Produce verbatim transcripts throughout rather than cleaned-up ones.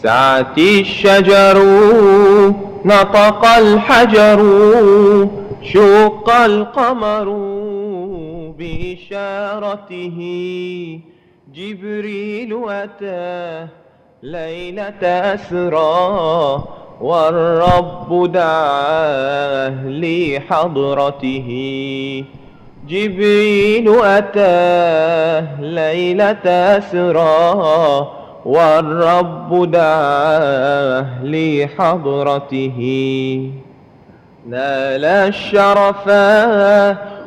سعت الشجر، نطق الحجر، شق القمر بإشارته. جبريل أتى ليلة أسرى، والرب دعاه لحضرته. جبريل أتى ليلة أسرى، والرب دعاه لحضرته. نال الشرفا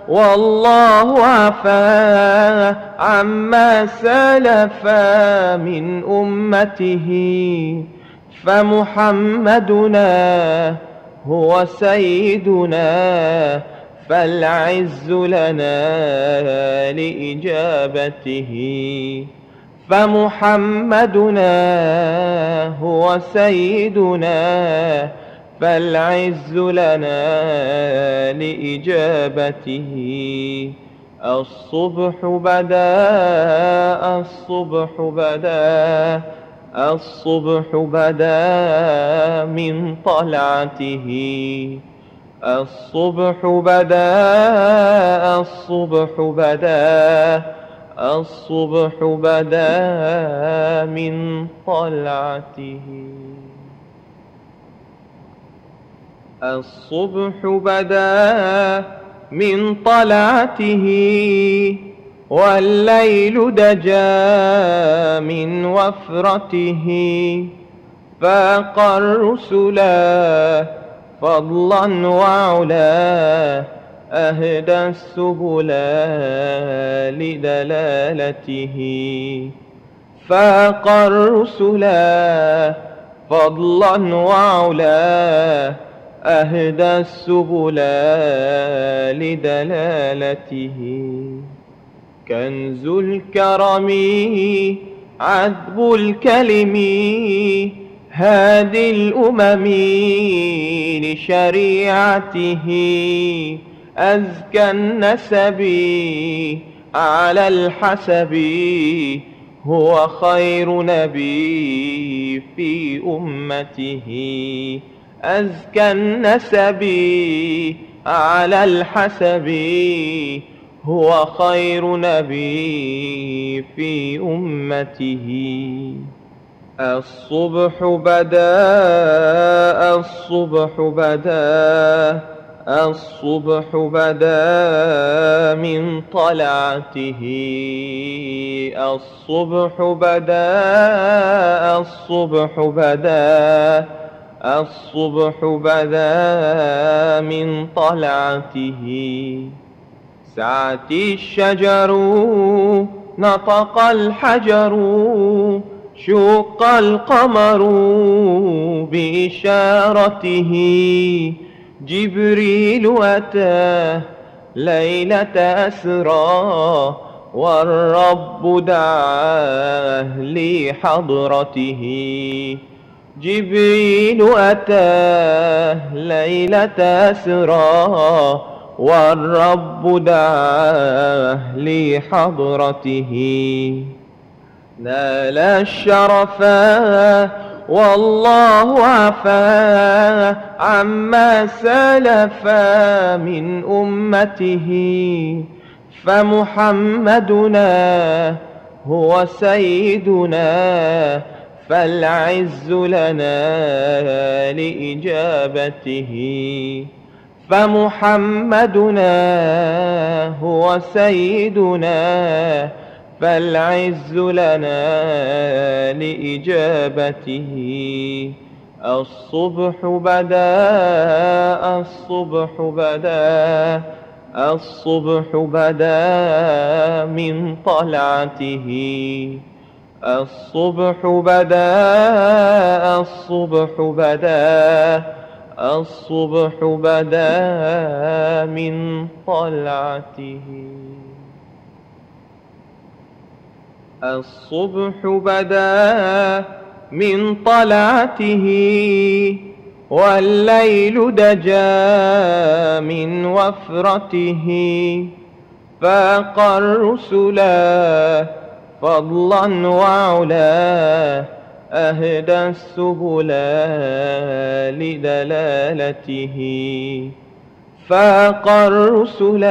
والله عفا عما سلفا من أمته، فمحمدنا هو سيدنا، فالعز لنا لإجابته. فمحمدنا هو سيدنا، فالعز لنا لإجابته. الصبح بدا، الصبح بدا، الصبح بدا من طلعته. الصبح بدا، الصبح بدا، الصبح بدا من طلعته. الصبح بدا من طلعته، والليل دجا من وفرته. فاق الرسلا فضلا وعلا، أهدى السبلا لدلالته. فاق الرسلا فضلا وعلا، أهدى السبلا لدلالته. كنز الكرم عذب الكلم، هادي الأمم لشريعته. أزكى النسب على الحسب، هو خير نبي في أمته. أزكى النسب على الحسب، هو خير نبي في أمته. الصبح بدا، الصبح بدا، الصبح بدا من طلعته. الصبح بدا، الصبح بدا، الصبح بدا من طلعته. سعت الشجر، نطق الحجر، شق القمر بإشارته. جبريل أتى ليلة أسرى، والرب دعاه لحضرته. جبريل أتى ليلة أسرى، والرب دعاه لحضرته. نال الشرفا والله عفا عما سلفا من أمته. فمحمدنا هو سيدنا، فالعز لنا لإجابته. فمحمدنا هو سيدنا، فالعز لنا لإجابته. الصبح بدا، الصبح بدا، الصبح بدا من طلعته. الصبح بدا، الصبح بدا، الصبح بدا من طلعته. الصبح بدا من طلعته، والليل دجا من وفرته. فاق الرسلا فضلا وعلا، أهدى السبل لدلالته، فاق الرسل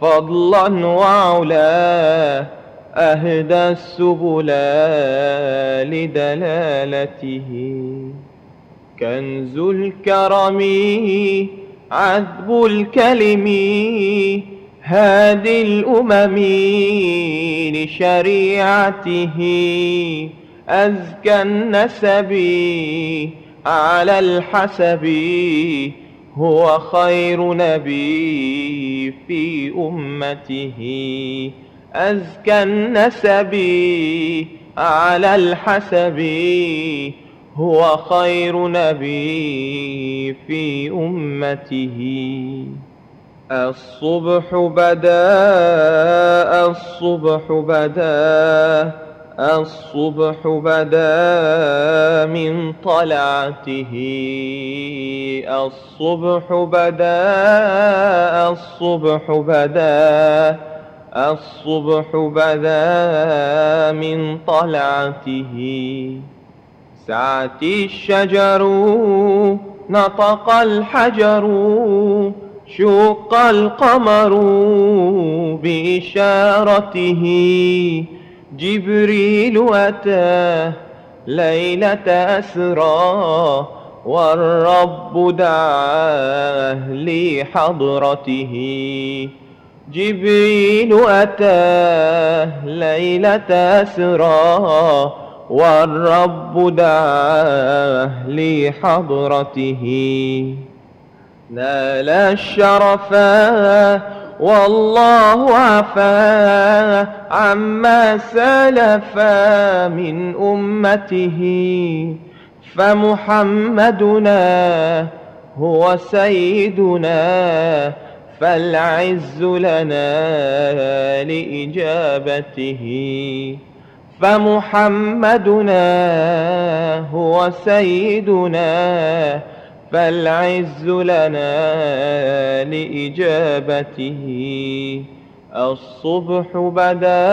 فضلا وعلا، أهدى السبل لدلالته. كنز الكرم، عذب الكلم، هادي الأمم لشريعته. أزكى النسب على الحسب، هو خير نبي في أمته. أزكى النسب على الحسب، هو خير نبي في أمته. الصبح بدا، الصبح بدا، الصبح بدا من طلعته. الصبح بدا، الصبح بدا، الصبح بدا من طلعته. سعت الشجر، نطق الحجر، شق القمر بإشارته. جبريل أتى ليلة أسرى، والرب دعاه لحضرته. جبريل أتى ليلة أسرى، والرب دعاه لحضرته. نال الشرفا والله عفا عما سلف من أمته. فمحمدنا هو سيدنا، فالعز لنا لإجابته. فمحمدنا هو سيدنا، فالعز لنا لإجابته. الصبح بدا،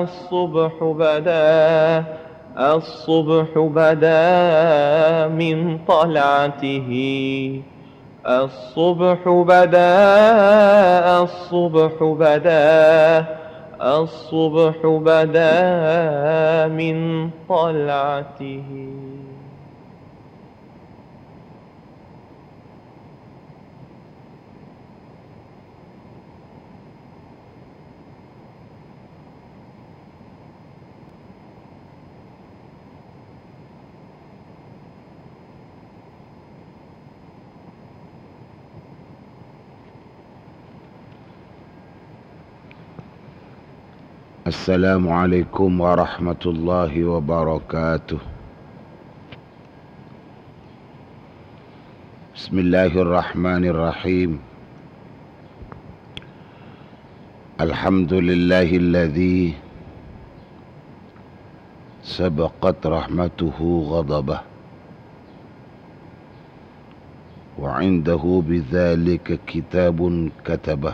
الصبح بدا، الصبح بدا من طلعته. الصبح بدا، الصبح بدا، الصبح بدا من طلعته. السلام عليكم ورحمة الله وبركاته. بسم الله الرحمن الرحيم. الحمد لله الذي سبقت رحمته غضبه، وعنده بذلك كتاب كتبه.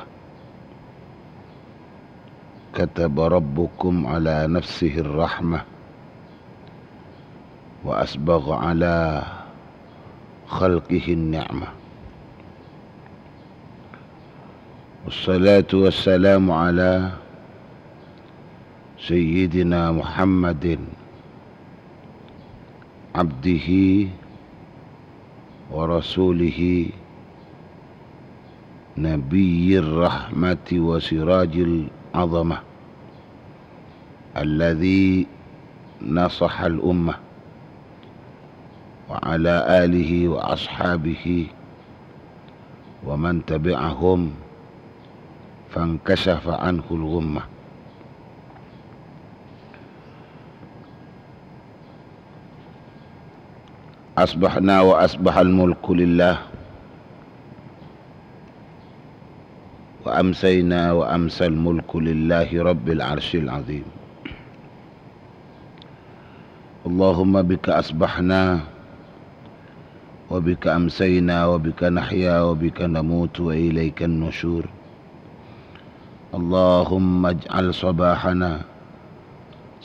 كتب ربكم على نفسه الرحمة، وأسبغ على خلقه النعمة. والصلاة والسلام على سيدنا محمد عبده ورسوله نبي الرحمة وسراج العظمة الذي نصح الأمة، وعلى آله وأصحابه ومن تبعهم فانكشف عنه الغمة. أصبحنا وأصبح الملك لله، وأمسينا وأمسى الملك لله رب العرش العظيم. اللهم بك أصبحنا وبك أمسينا وبك نحيا وبك نموت وإليك النشور. اللهم اجعل صباحنا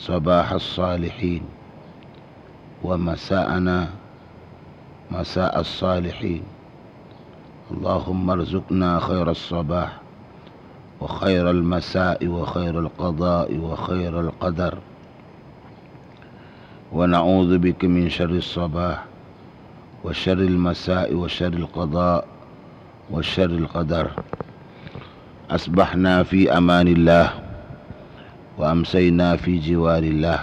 صباح الصالحين، ومساءنا مساء الصالحين. اللهم ارزقنا خير الصباح وخير المساء وخير القضاء وخير القدر، ونعوذ بك من شر الصباح وشر المساء وشر القضاء وشر القدر. أصبحنا في أمان الله، وأمسينا في جوار الله.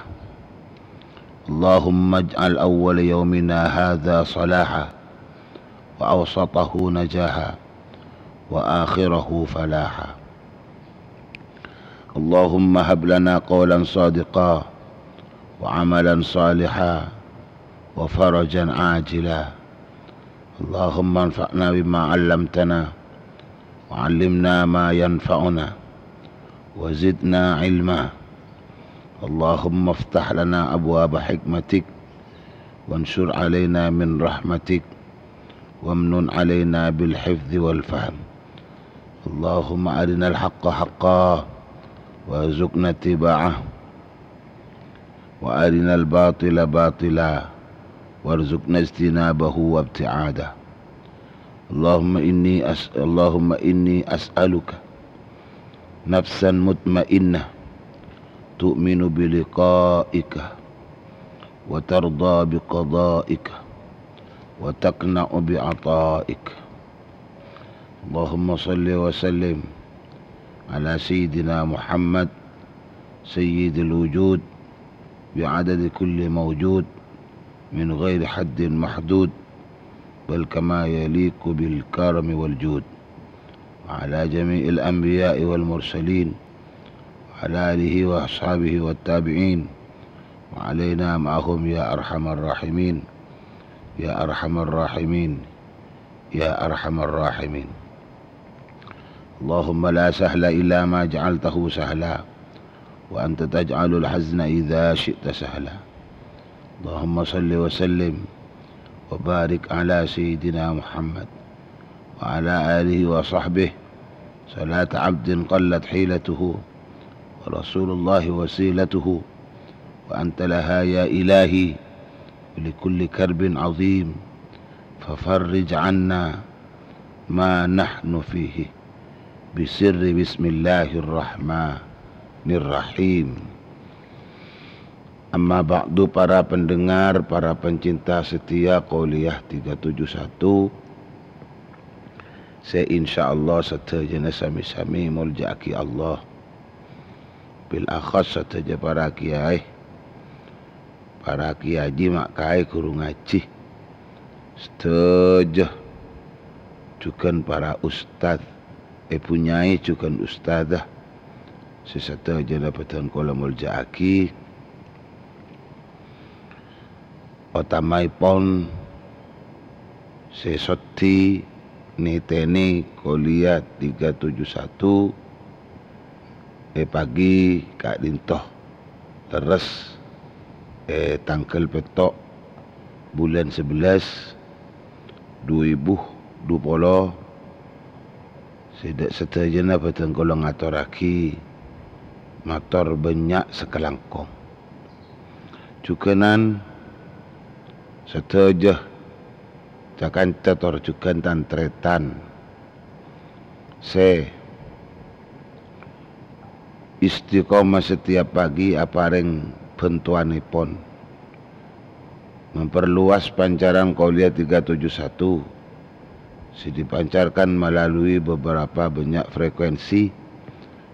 اللهم اجعل أول يومنا هذا صلاحا، وأوسطه نجاحا، وآخره فلاحا. اللهم هب لنا قولا صادقا، وعملا صالحا، وفرجا عاجلا. اللهم انفعنا بما علمتنا، وعلمنا ما ينفعنا، وزدنا علما. اللهم افتح لنا أبواب حكمتك، وانشر علينا من رحمتك، وامنن علينا بالحفظ والفهم. اللهم أرنا الحق حقا وارزقنا اتباعه، وأرنا الباطل باطلا وارزقنا اجتنابه وابتعاده. اللهم إني أس-، اللهم إني أسألك نفسا مطمئنة تؤمن بلقائك وترضى بقضائك وتقنع بعطائك. اللهم صل وسلم على سيدنا محمد سيد الوجود بعدد كل موجود من غير حد محدود، بل كما يليق بالكرم والجود، وعلى جميع الأنبياء والمرسلين، وعلى آله وأصحابه والتابعين، وعلينا معهم يا أرحم الراحمين، يا أرحم الراحمين، يا أرحم الراحمين. اللهم لا سهل إلا ما جعلته سهلا، وأنت تجعل الحزن إذا شئت سهلا. اللهم صل وسلم وبارك على سيدنا محمد وعلى آله وصحبه صلاة عبد قلت حيلته، ورسول الله وسيلته، وأنت لها يا إلهي، ولكل كرب عظيم، ففرج عنا ما نحن فيه، بسر بسم الله الرحمن الرحيم. Amma ba'du, para pendengar, para pencinta setia Qauliyah tiga tujuh satu, sè insyaallah sadhâjâna sami-sami molja'aghi Allah. Bil akhas sadhâjâ para kiai, para kiai ma' kaè ghuru ngajhi, sadhâjâ jhughân para ustad, èbhu nyai jhughân ustadzah, sè sadhâjâna bhâdhân kaulâ molja'aghi, otamaèpon sè soddhi nètènè Qauliyah tiga tujuh satu è pagi ka'dinto, lerres è tangghâl pètto' bulân sabellâs, du èbu du polo, sèdhâ-, sadhâjâna bhâdhân kaulâ ngatorraghi mator bânnya' sakalangkong. Jhughânan sadhâjâ ca-kanca tor jhughân tan-tarètan sè istiqomah setiap pagi aparèng bhântowanèpon memperluas pancaran Qauliyah tiga tujuh satu sè dipancarkan melalui beberapa bânnya' frekuensi,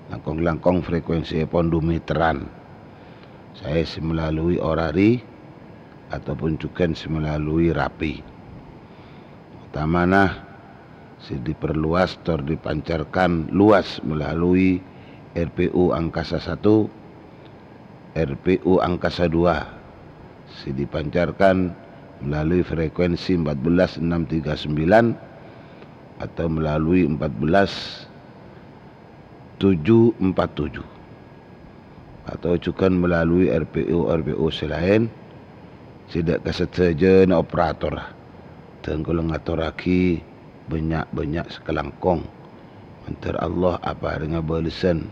langkong-langkong frekuensièpon du mèteran, saè sè melalui orari ataupun jhughân sè melalui rapi. Otamana sè diperluas tor dipancarkan luas melalui R P U Angkasa satu, R P U Angkasa dua, sè dipancarkan melalui frekuensi empat belas enam tiga sembilan atau melalui empat belas tujuh empat tujuh, atau jhughân melalui R P U-R P U sè laèn, sè dâ' ka sadhâjâna operator. Dhân kaulâ ngatorraghi bânnya'-bânnya' sakalangkong. Mandhâr Allah aparènga bâlessan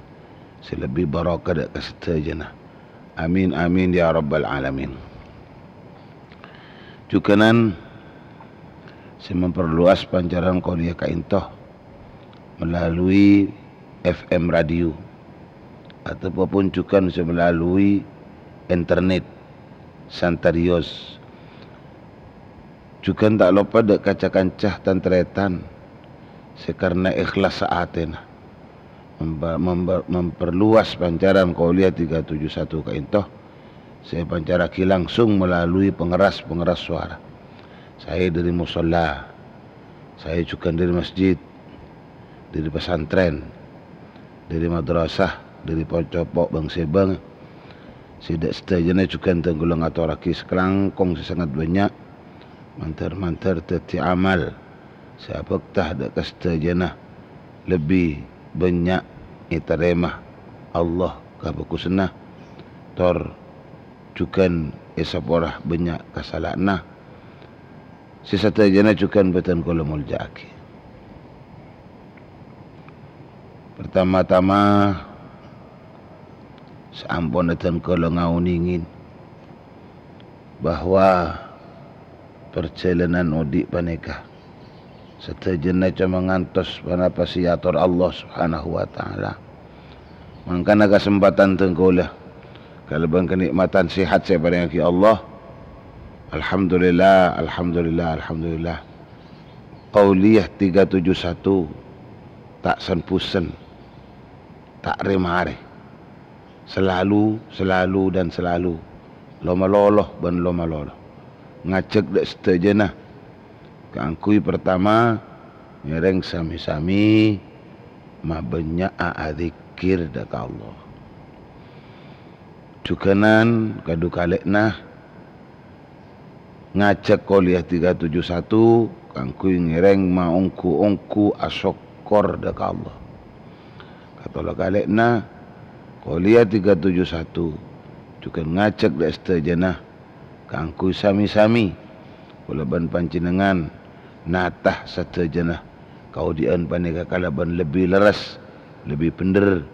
sè lebbi barokah dâ' ka sadhâjâna. Amin, amin, ya rabbal alamin. Jhughânan sè memperluas pancaran qauliyah ka'ènto melalui F M radio, ataupun jhughân sè melalui internet, Santarius. Jhughân ta' loppa dâ' ca-kanca tan-tarètan sè karna èkhlassa atèna mempa-, mempa-, memperluas pancaran qauliyah tiga tujuh satu ka'ènto sè èpancarraghi langsung melalui pengeras-pengeras suara. Saè dâri mosolla, saè jhughân dâri masjid, dâri pesantren, dâri madrasah, dâri po-, compo' bâng-sèbâng. Sè dâ' sadhâjâna jhughân dhâng kaulâ ngatorraghi sakalangkong sè sanget bânnya', mandhâr-mandhâr dhâddhi amal sè abhâkta dâ' ka sadhâjâna lebbi bânnya' ètarèma Allah kabhâghusânna, tor jhughân èsapora bânnya' kasala'anna. Sè sadhâjâna jhughân bhâdhân kaulâ molja'aghi. Partama-tama, saamponna dhân kaulâ ngaonèngè bahwa parjhâlânan odi' panèka sadhâjâna coma ngantos ponapa sè èator Allah Subhanahu wa Ta'ala. Mangkana, kasempadhân dhân kaulâ kalabân kanè'madhân sehat sè èparèngaghi Allah. Alhamdulillah, alhamdulillah, alhamdulillah. Qauliyah tiga tujuh satu ta' sen-bhusen, ta' rè-marè. Salalu, salalu, dan salalu. Lo-malolo bân lo-malolo. Ngajhâk dâ' sadhâjâna kaangghuy partama ngèrèng sami-sami mabânnya'a adzikkèr dâ' ka Allah. Jhughânan kadhu kalè'na ngajhâk qauliyah tiga tujuh satu kaangghuy ngèrèng maongghu-ongghu asokkor dâ' ka Allah. Katolo kalè'na qauliyah tiga tujuh satu jhughân ngajhâk dâ' sadhâjâna kaangghuy sami-sami kaulâ bân panjhennengngan nata sadhâjâna kaodi'ân panèka kalabân lebbi lerres, lebbi bhendher,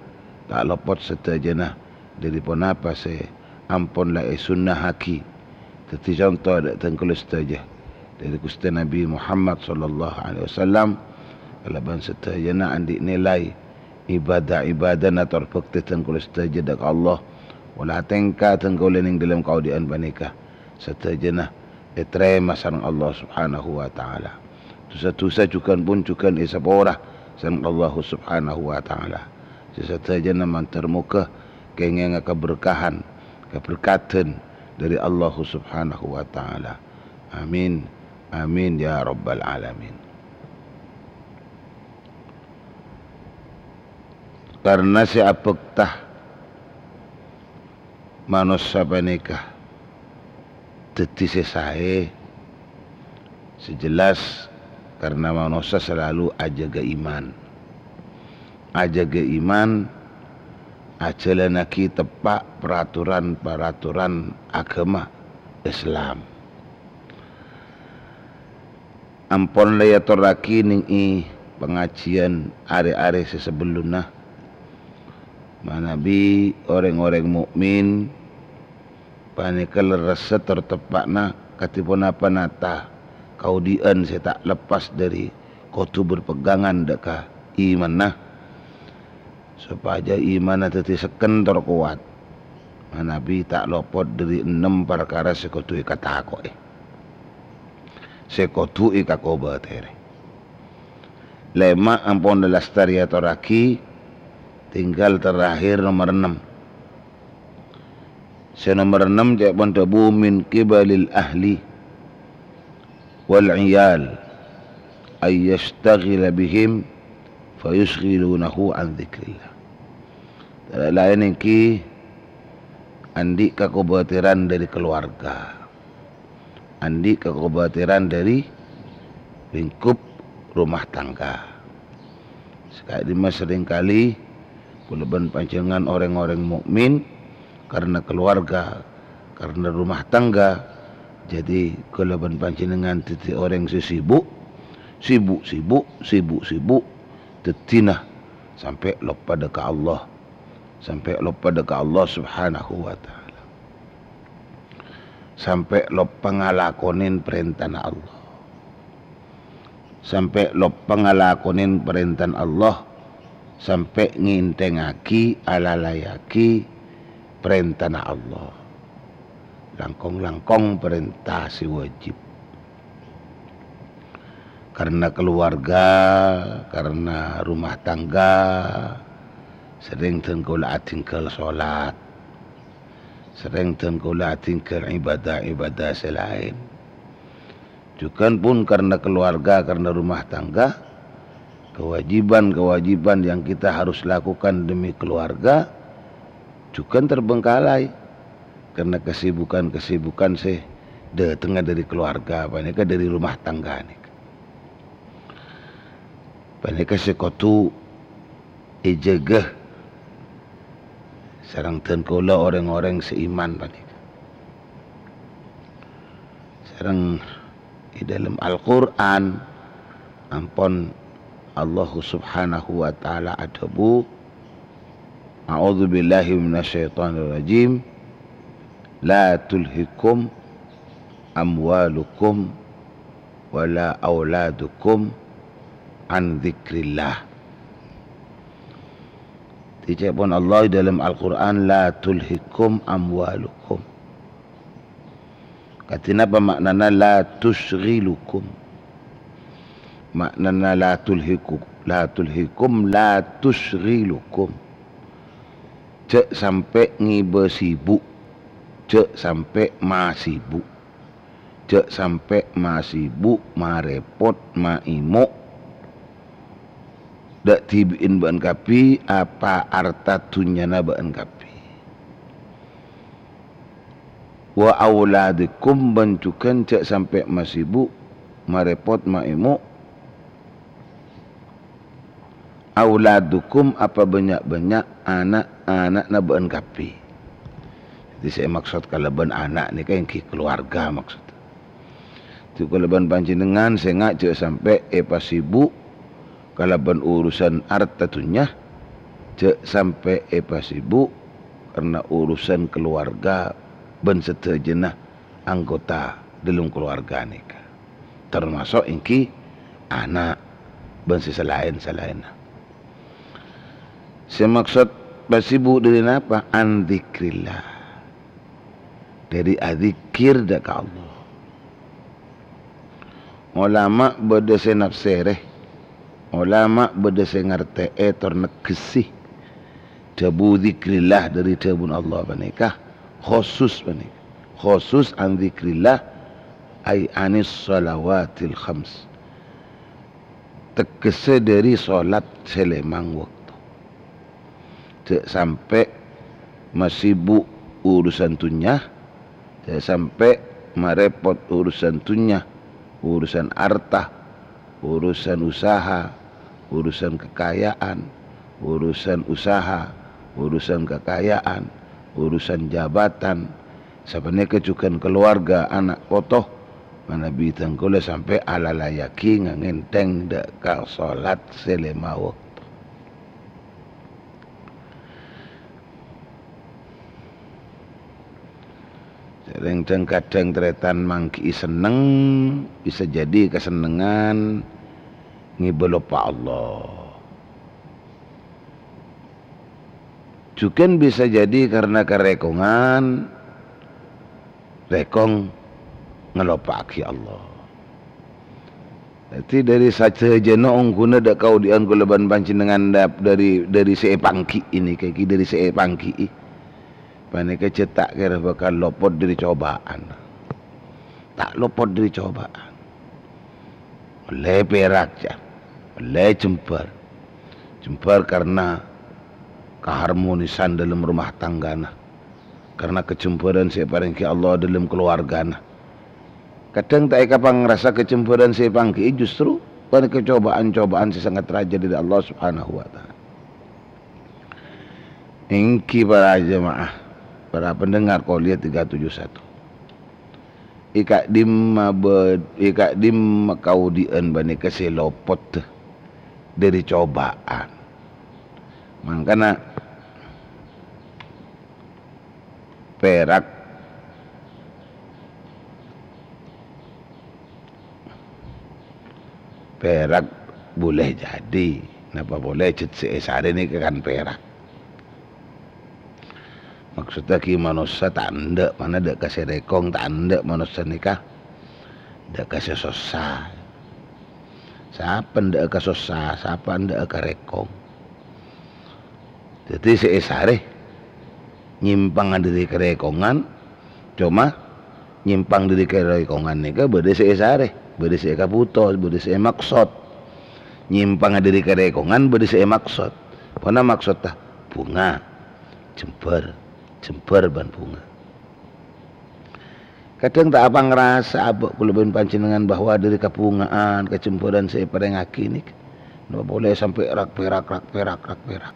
ta' lopot sadhâjâna dâri ponapa sè ampon la èsunnahaghi. Dhâddhi conto dâ' dhân kaulâ sadhâjâ dâri Ghustè Nabbhi Muhammad sallallahu alaihi wasallam, kalabân sadhâjâna andi' nilai ibadah-ibadahna tor bhâktè dhân kaulâ sadhâjâ dâ' ka Allah, pola tèngka dhân kaulâ neng dâlem kaodi'ân panèka sadhâjâna ètarèma sareng Allah Subhanahu wa Ta'ala. Dhusa-dhusa jhughân pon jhughân èsapora sareng Allah Subhanahu wa Ta'ala. Sè sadhâjâna mandhâr moghâ kèngènga kaberkahan, kaberkadhân dâri Allah Subhanahu wa Ta'ala. Amin. Amin ya rabbal alamin. Karna sè abhâkta manossa panèka dhâddhi sè saè, sè jelas karna manossa salalu ajâgâ iman. Ajâgâ iman, ajhâlannaghi teppa' paraturan-paraturan aghâma Islam. Ampon la èatorraghi neng è pangajiyân arè-arè sè sabellunna, manabi orèng-orèng mukmin panèka lerressa tor teppa'na kadhi ponapa nata kaodi'ân sè ta' leppas dâri kodhu berpegangan dâ' ka imanna. Sopajâ imanna dhâddhi sekken tor kowat, manabi ta' lopot dâri ennem parkara sè kodhu èkatako'è, sè kodhu èkakobâtèrè. Lèma' ampon èlastarè èatorraghi, tinggal terakhir nomer ennem. Sè nomer ennem cè' pon dhâbu, "Min qibalil ahli wal iyal, ay yashtaghila bihim, fa yushghilunahu an dzikrillah." Laèn ènggi andi' kakobâtèran dâri kalowarga, andi' kakobâtèran dâri lingkup rumah tangga. Saka'dimma serrèngkalè kaulâ bân panjhennengngan orèng-orèng mukmin karna kalowarga, karna rumah tangga, dhâddhi kaulâ bân panjhennengngan dhâddhi orèng sè sibuk, sibuk-sibuk, sibuk-sibuk, dhâddhina sampè' loppa dâ' ka Allah, sampè' loppa dâ' ka Allah Subhanahu wa Ta'ala. sampè' loppa ngalakonè parèntana Allah. Sampè' loppa ngalakonè parèntana Allah, sampè' ngènthèngaghi, alalayaghi parèntana Allah. Langkong-langkong parènta sè wajib. Karena keluarga, karena rumah tangga, sering dân kaulâ adhinggâl sholat. Sering dân kaulâ adhinggâl ibadah-ibadah sè laèn. Jhughân pon karena keluarga, karena rumah tangga, kewajiban-kewajiban yang kita harus lakukan demi keluarga, jhughân terbengkalai karena kesibukan-kesibukan sè dâtengnga dâri keluarga, panèka dâri rumah tangga nèka. Panèka sè kodhu èjâgâ sareng dân kaulâ orèng-orèng sè iman panèka. Sareng è dâlem Al-Qur'an, ampon Allah Subhanahu wa Ta'ala adhâbu, "A'udzubillahi minasyaitonirrajim. La tulhikum amwalukum wala auladukum an dzikrillah." Èca'èpon Allah è dâlem Al-Qur'an, "La tulhikum amwalukum." Kadhi napa ma'nana la tusyghilukum? Ma'nana la tulhiku-, la tulhikum, la tusyghilukum. Jhâ' sampè' ngibâ sibuk, jhâ' sampè' masibuk. Jhâ' sampè' masibuk, marèpot, maèmo'. Dâ' dhibi'in bâ'ân kabbhi, apa arta dhunnyana bâ'ân kabbhi. Wa auladikum, bân jhughân jhâ' sampè' masibuk, marèpot, maèmo'. Auladukum, apa bânnya'-bânnya' ana'-ana'na bâ'ân kabbhi. Dhâddhi sè èmaksod kalabân ana' nèka èngghi keluarga maksod. Dhâddhi kalabân panjhennengngan sènga' jhâ' sampè' èpasibuk kalabân urusan arta dhunnya, jhâ' sampè' èpasibuk karna urusan keluarga bân sadhâjâna anggota dâlem keluarga nèka. Tamaso' èngghi ana' bân sè salaèn-salaènna. Sè maksod pasibuk dâri napa? An dzikrillah. Dâri adzikir dâ' ka Allah. Olama bâdâ sè nafsèrè, olama bâdâ sè ngartè'è tor neggessè. Dhâbu dzikrillah dâri dhâbuna Allah panèka khosus panèka. Khosus an dzikrillah, ay anis shalawatil khams. Teggessè dâri sholat sè lèmang bâkto. Jhâ' sampè' masibuk urusan dhunnya, jhâ' sampè' marèpot urusan dhunnya, urusan arta, urusan usaha, urusan kekayaan, urusan usaha, urusan kekayaan, urusan jabatan, sapanèka jhughân keluarga, ana' poto, manabi dhân kaulâ sampè' alalayaghi ngangènthèng dâ' ka sholat sè lèma bâkto. Sèrèng dhâng-kadhâng tarètan mangghi'i senneng, bisa jadi kasennengngan ngibâ loppa Allah. Jhughân bisa jadi karna karèkongan, rèkong ngaloppa'aghi Allah. Dhâddhi, dâri sadhâjâna ongghuna dâ' kaodi'ân kaulâ bân panjhennengngan dâp-, dâri, dâri sè èpangghi'i nèka, ghi dâri sè èpangghi'i. Panèka jhâ' ta' kèra bhâkal lopot dâri cobâ'ân. Ta' lopot dâri cobâ'ân. Ollè pèrak, jhâ'. Ollè jembhâr. Jembhâr karna kaharmonisan dâlem rumah tangghâna. Karna kajembhârân sè èparèngaghi Allah dâlem kaluwarghâna. Kadhâng ta' èkapangrasa kajembhârân sè èpangghi'i, justru panèka cobâ'ân-cobâ'ân sè sanget rajâ dâri Allah Subhanahu wa Ta'ala. Èngghi para jemaah, para pendengar Qolyah tiga tujuh satu. È ka'dimma bâ-, è ka'dimma kaodi'ân panèka sè lopot dâri cobâ'ân. Mangkana, pèrak Perak boleh jadi, napa polè jhât sè èsarè nèka kan perak. Maksodda ghi' manossa ta' endâ', mana dâ' ka sè rèkong ta' endâ' manossa nèka, dâ' ka sè sossa. Sapa endâ' ka sossa, sapa endâ' ka rèkong. Dhâddhi sè èsarè nyèmpang dhâri karèkongan, coma nyèmpang dhâri karèkongan nèka bâdâ sè èsarè, bâdâ sè èkabuto, bâdâ sè èmaksod. Nyèmpang dhâri karèkongan bâdâ sè èmaksod. Ponapa maksodda? Bhunga, jembhâr, jembhâr bân bhunga. Kadhâng ta' apa ngrasa abâ' kaulâ bân panjhennengngan bahwa dhâri kabhunga'an, kajembhârân sè èparèngaghi nèka, napa polè sampè' rak-perak, rak-perak, rak-perak.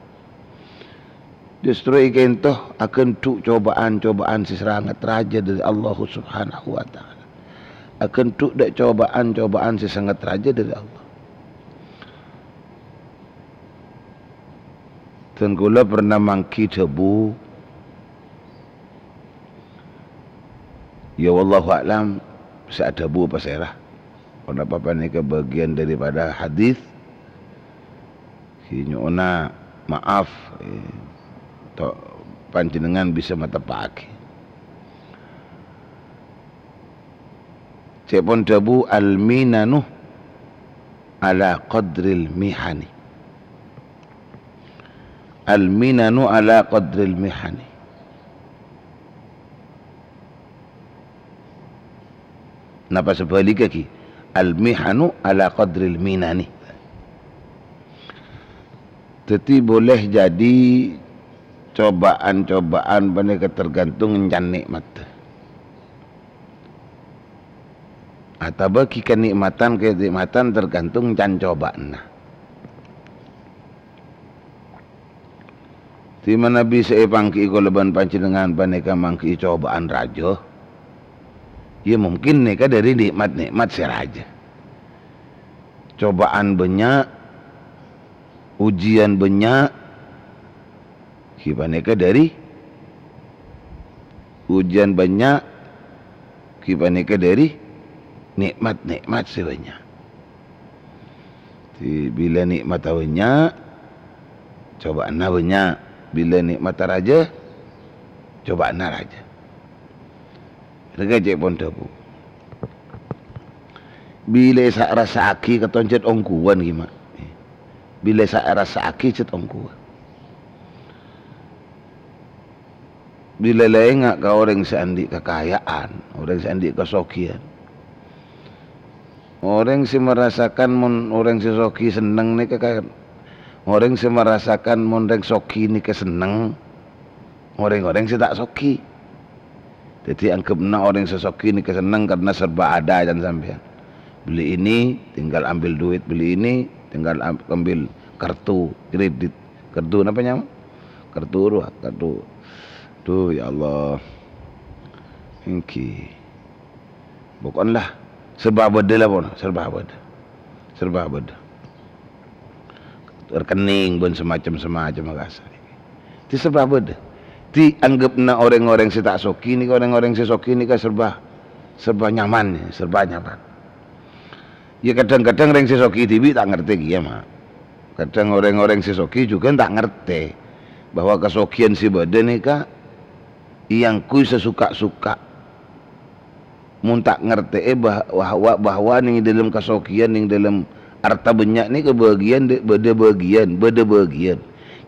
Justru èkaènto aghândhu' cobâ'ân-cobâ'ân sè sanget rajâ dhâri Allah Subhanahu wa Ta'ala. Aghândhu' dâ' cobâ'ân-cobâ'ân sè sanget rajâ dhâri Allah. Dân kaulâ pernah mangghi dhâbu, ya, wallahu a'lam, sè adhâbu pasèra. Ponapa panèka bâgiyân daripada hadis, ghi' nyo'ona ma'af, eh, to-, panjhennengngan bisa mateppa'aghi. Cè' pon dhâbu, "Al-minanu ala qadril mihani." "Al-minanu ala qadril mihani." Napa sabhâligghâ ghi? "Al-mihanu ala qadril minani." Dhâddhi, boleh jadi cobâ'ân-cobâ'ân panèka tergantung èncan nè'matta. Atabâ ghi kanè'matan-kanè'matan tergantung èncan cobâ'ânna. Dhimma nabi sè èpangghi'i kaulâ bân panjhennengngan panèka mangghi'i cobâ'ân rajâ, ya mungkin nèka dhâri nè'mat-nè'mat sè rajâ. Cobâ'ân bânnya', ujian bânnya', ghi panèka dhâri ujian bânnya', ghi panèka dhâri nè'mat-nè'mat sè bânnya'. Dhâddhi, bilâ nè'matta bânnya', cobâ'ânna bânnya'. Bilâ nè'matta rajâ, cobâ'ânna rajâ. Rèng cè' pon dhâbu. Bilâ èsa-, èrassa'aghi katon jhât ongghuwân ghi, Ma'. Bilâ èsa-, èrassa'aghi jhât ongghuwân. Bilâ la enga' ka orèng sè andi' kakaja'an, orèng sè andi' kasoghiyân. Orèng sè marasakan mon orèng sè soghi senneng nèka ka-, orèng sè marasakan mon rèng soghi nèka senneng, orèng-orèng sè ta' soghi. Dhâddhi, anggepna orèng sè soghi nèka senneng karna serba ada can sampèyan. Beli ini, tinggal ambil duit beli ini, tinggal am-, ambil kartu kredit. Kartu napa nyama? Kartu rowa, kartu. Duh, ya Allah. Èngghi. Poko'en la, serba bâdâ la pon, serba bâdâ. Serba bâdâ. Rekening bân samacem-samacem kasa. Dhâddhi serba bâdâ. Dhâddhi anggepna orèng-orèng sè ta' soghi nèka, orèng-orèng sè soghi nèka serba, serba nyaman, serba nyaman. Ya, kadhâng-kadhâng rèng sè soghi dhibi' ta' ngartè kèya, Ma'. Kadhâng orèng-orèng sè soghi jhughân ta' ngartè bahwa kasoghiyân sè bâdâ nèka èangghuy sasuka-suka. Mon ta' ngartè'è bah-, bahwa, bahwa neng dâlem kasoghiyân, neng dâlem arta bânnya' nèka bâgiyân dâ-, bâdâ bâgiyân, bâdâ bâgiyân.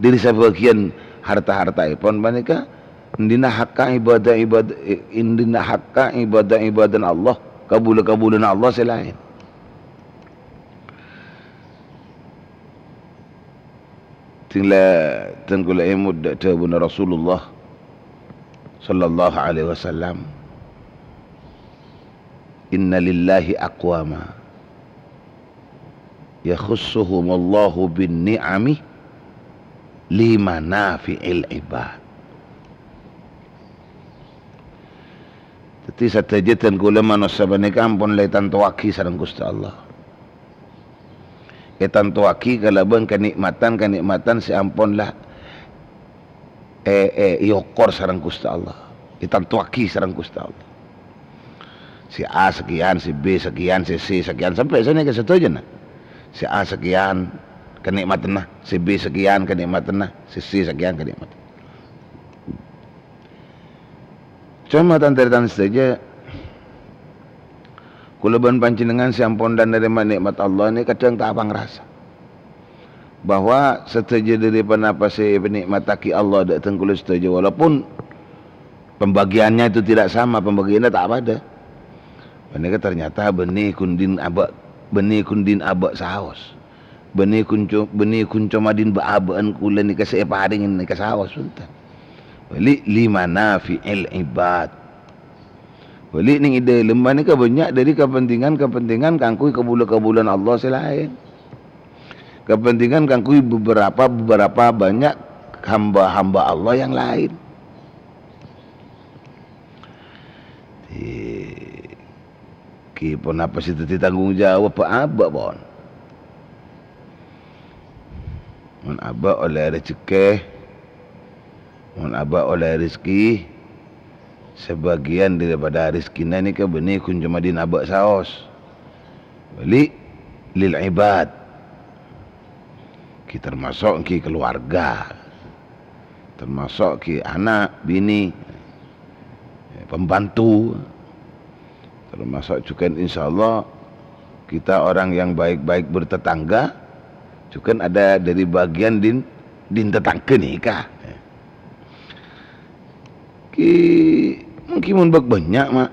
Dhâri sabâgiyân harta-hartaèpon panèka, ènḍina hakka ibadah, ibad-, ènḍina hakka ibadah-ibadana Allah, kabulâ-kabulâna Allah sè laèn. Dhing la, dhân kaulâ èmot dâ-, dhâbuna Rasulullah sallallahu alaihi wasallam, "Inna lillahi aqwama yakhussuhumullahu bin ni'ami li manafi'il ibad." Dhâddhi, sadhâjâ dhân kaulâ manossa panèka ampon la ètantowaghi sareng Ghustè Allah. Ètantowaghi kalabân kanè'matan-kanè'matan sè ampon la è-, è-, èokor sareng Ghustè Allah. Ètantowaghi sareng Ghustè Allah. Sè A sakèyan, sè B sakèyan, sè C sakèyan, sampè' sanèka sadhâjâna. Sè A sakèyan kanè'matanna, sè B sakèyan kanè'matanna, sè C sakèyan kanè'matanna. Coma tan-tarètan sadhâjâ, kaulâ bân panjhennengngan sè ampon la narèma nè'mat Allah nèka kadhâng ta' apangrasa bahwa sadhâjâ dhâri ponapa sè èpanè'mattaghi Allah dâ' teng kaulâ sadhâjâ, walaupun pembagiannya itu tidak sama, pembagiannya ta' padâ. Panèka ternyata bânnè ghun dhin abâ', bânnè ghun dhin abâ' saos. Bânnè ghun co-, bânnè ghun coma dhin bâ'-abâ'ân kaulâ nèka sè èparèngè nèka saos, bhunten. Bâli' limanafi'il ibad. Bâli' nèng è dâlem panèka bânnya' dhâri kapentingan-kapentingan kaangghuy kabulâ-kabulâna Allah sè laèn. Kapentingan kaangghuy beberapa, beberapa banyak hamba-hamba Allah yang lain. Di-, Ghi ponapa sè dhâddhi tanggung jawab bâ'-abâ', pon? Mon abâ' ollè rejhekkè, mon abâ' ollè rezeki, sabâgiyân daripada rezekkèna nèka bânnè ghun coma dhin abâ' saos. Bâli' lil ibad. Ghi termasuk ghi keluarga. Termasuk ghi ana', binè, pembantu. Termasuk jhughân, insyaallah, kita orang yang baik-baik bertetangga, jhughân ada dhâri bâgiyân dhin, dhin tetangga nèka. Ghi, mungkin mon bâk bânnya', Ma'.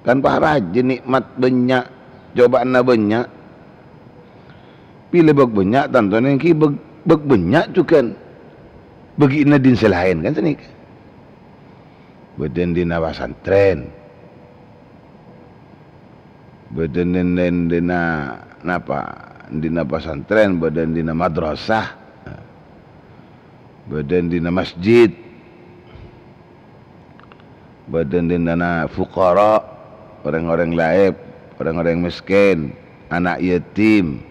Kan parajâ nè'mat bânnya', cobâ'ânna bânnya'. Bilâ bâk bânnya', tanto nèng ghi bâk, bâk bânnya' jhughân bâgiânna dhin sè laèn, kan sanèka. Bâdân dhinna pasantrèn. Bâdân dhin-, dhin-, dhinna napa? Dhinna pasantrèn, bâdân dhinna madrasah. Bâdân dhinna masjid. Bâdân dhinna fuqara, orèng-orèng laèp, orèng-orèng mèskèn, ana' yatim,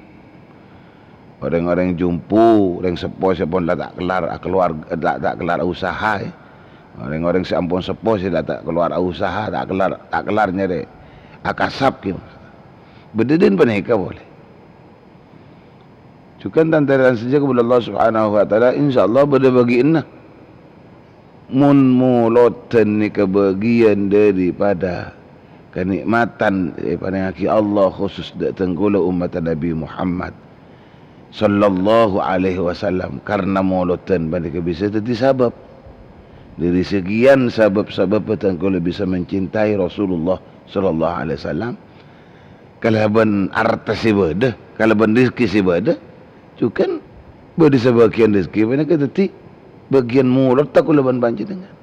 orèng-orèng jhumpu, orèng seppo sè pon la ta' kellar akalowar-, la ta' kellar ausaha, è. Orèng-orèng sè ampon seppo sè la ta' kellar ausaha, ta' kellar, ta' kellar nyarè akasap, ghi. Bâdân dhin panèka polè. Jhughân tan-tarètan sadhâjâ kaulâ Allah Subhanahu wa Ta'ala, insyaallah bâdâ bâgiânna. Mon molodhân nèka bâgiyân daripada kanè'matan sè èparèngaghi Allah khusus dâ' teng kaulâ ommatta Nabi Muhammad sallallahu alaihi wasallam, karna molodhân panèka bisa dhâddhi sabâb dhâri sakèyan sabâb-sabâb dâ' teng kaulâ bisa mencintai Rasulullah sallallahu alaihi wasallam. Kalabân arta sè bâdâ, kalabân rejhekkè sè bâdâ, jhughân bâdâ sabâgiyân rejhekkè panèka dhâddhi bâgiyân molodhâ kaulâ bân panjhennengngan.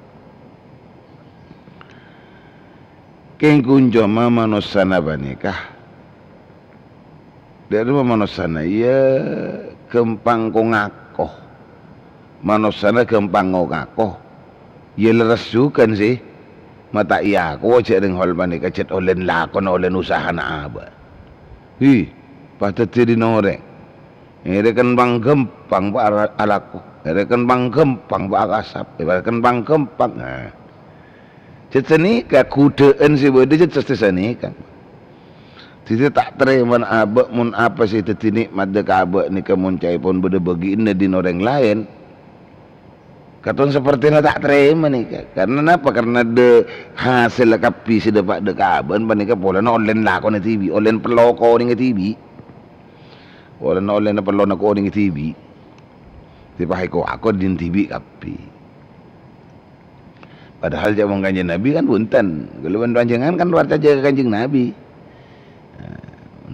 Kèng ghun coma manossana panèka. Dhâ' remma manossana, iyâ, ghâmpang ko-ngako. Manossana ghâmpang ko-ngako. Iyâ lerres jhughân sè. Ma' ta' èako jhâ' rèng hol panèka jhât ollèna lakona, ollèna usahana abâ'. Hi, pas dhâddhi dhin orèng. Èrèken pangghâmpang, Pa', ara-, alako. Èrèken pangghâmpang, Pa', akasap. Èrèken pangghâmpang. Nah. Jhât sanèka, ghudhâ'ân sè bâdâ jhât sastè sanèka. Dhâddhi ta' tarèmana abâ' mon apa sè dhâddhi nè'mat dâ' ka abâ' nèka mon ca'èpon bâdâ bâgiânna dhin orèng laèn. Katon sapertèna ta' tarèma nèka. Karna napa? Karna dâ-, hasèlla kabbhi sè dâpa' dâ' ka abâ' panèka polana ollèna lakona dhibi', ollèna pello konèngnga dhibi'. Polana ollèna pellona konèngnga dhibi'. Sè pas èko-ako dhin dhibi' kabbhi. Padahal ca'èpon Kanjeng Nabi kan bhunten. Kaulâ bân panjhennengngan kan parcajâ ka Kanjeng Nabi. Nah,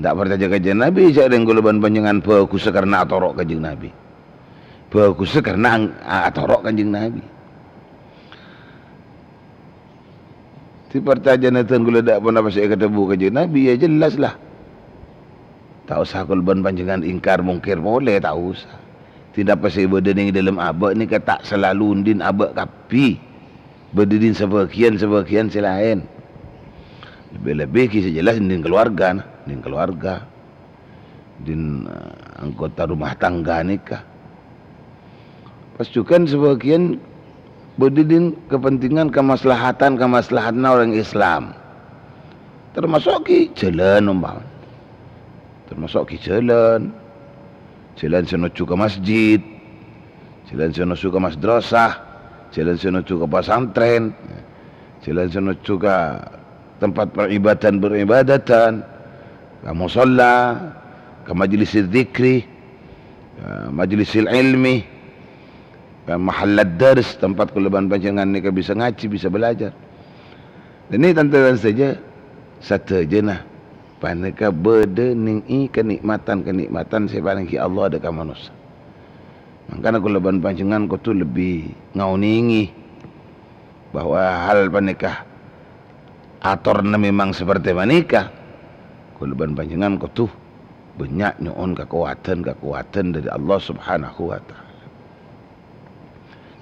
ta' parcajâ ka Kanjeng Nabi, jhâ' rèng kaulâ bân panjhennengngan bhâghussa karna atoro' Kanjeng Nabi. Bhâghussa karna ang-, a-, atoro' Kanjeng Nabi. Sè parcajâna dhân kaulâ dâ' ponapa sè èkadhâbu Kanjeng Nabi, ya jelas lah. Ta' osa kaulâ bân panjhennengngan ingkar mungkir polè, ta' osa. Dhâddhi napa sè bâdâ nèng dâlem abâ' nèka ta' salalu dhin abâ' kabbhi. Bâdâ dhin sabâgiyân-sabâgiyân sè laèn. Lebbi-lebbi ghi sè jelas dhin kaluwarga, nah, dhin kaluwarga. Dhin, eh, anggota rumah tangga nèka. Pas jhughân sabâgiyân bâdâ dhin kapentingan kamaslahatan-kamaslahatanna orèng Islam. Termasuk ghi jhâlân umpama. Termasuk ghi' jhâlân. Jhâlân sè nojjhu ka masjid, jhâlân sè nojjhu ka madrasah, jhâlân sè nojjhu ka pasantrèn, jhâlân sè nojjhu ka tempat peribadatan-peribadatan, ka musholla, ka majlis dzikri, ka majlis ilmi, ka mahallad dars, tempat kaulâ bân panjhennengngan nèka bisa ngajhi, bisa belajar. Dâ' nèka, tan-tarètan sadhâjâ, sadhâjâna panèka bâdâ nèng è kanè'matan-kanè'matan sè èparèngaghi Allah dâ' ka manossa. Mangkana kaulâ bân panjhennengngan kodhu lebbi ngaonèngè bahwa hal panèka atorna memang seperti panèka. Kaulâ bân panjhennengngan kodhu bânnya' nyo'on kakowadhân-kakowadhân dâri Allah Subhanahu wa Ta'ala.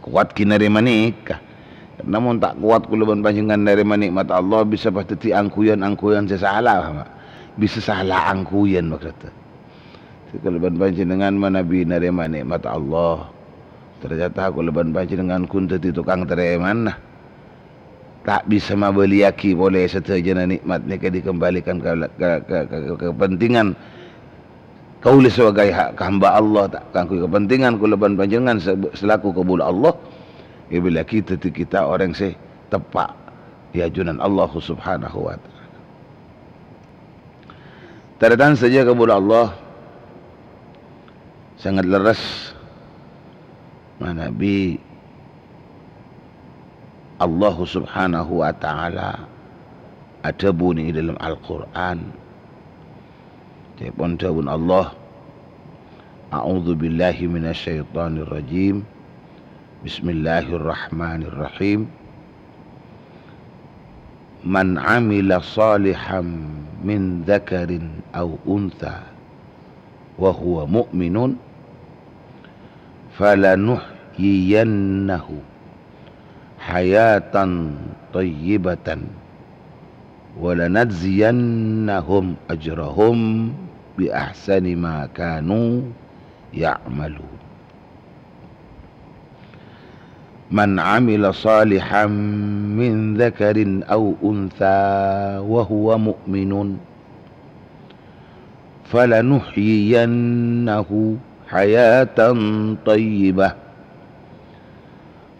Kowat ghi' narèma nèka. Karna mon ta' kowat kaulâ bân panjhennengngan narèma nè'mat Allah, bisa pas dhâddhi angghuyan-angghuyan sè sala, ma-, bisa sala angghuyan maksodda. Sè kaulâ bân panjhennengngan manabi narèma nè'mat Allah, ternyata kaulâ bân panjhennengngan ghun dhâddhi tokang tarèmana. Ta' bisa mabâliyaghi polè sadhâjâna nè'mat nèka dikembalikan ka, ka, ka, ka, ka kepentingan kaulâ sebagai ha-, hamba Allah, ta' kaangghuy kepentingan kaulâ bân panjhennengngan se-, selaku kaulâ Allah, èbâliyaghi dhâddhi kita orèng sè teppa' è ajunan Allah Subhanahu wa Ta'ala. Tarètan sadhâjâ kaulâ Allah, sangat lerres manabi Allah Subhanahu wa Ta'ala adhâbu nèng è dâlem Al-Qur'an. Ca'èpon dhâbuna Allah, "A'udzubillahi minasyaitonirrajim. Bismillahirrahmanirrahim. Man 'amila shalihan min dzakarin aw untha wa huwa mu'minun, falanuhyiyannahu hayatan thayyibatan, wa lanajziyannahum ajrahum bi ahsani ma kanu ya'malun." "Man 'amila shalihan min dzakarin aw untha wa huwa mu'minun, falanuhyiyannahu hayatan thayyibah,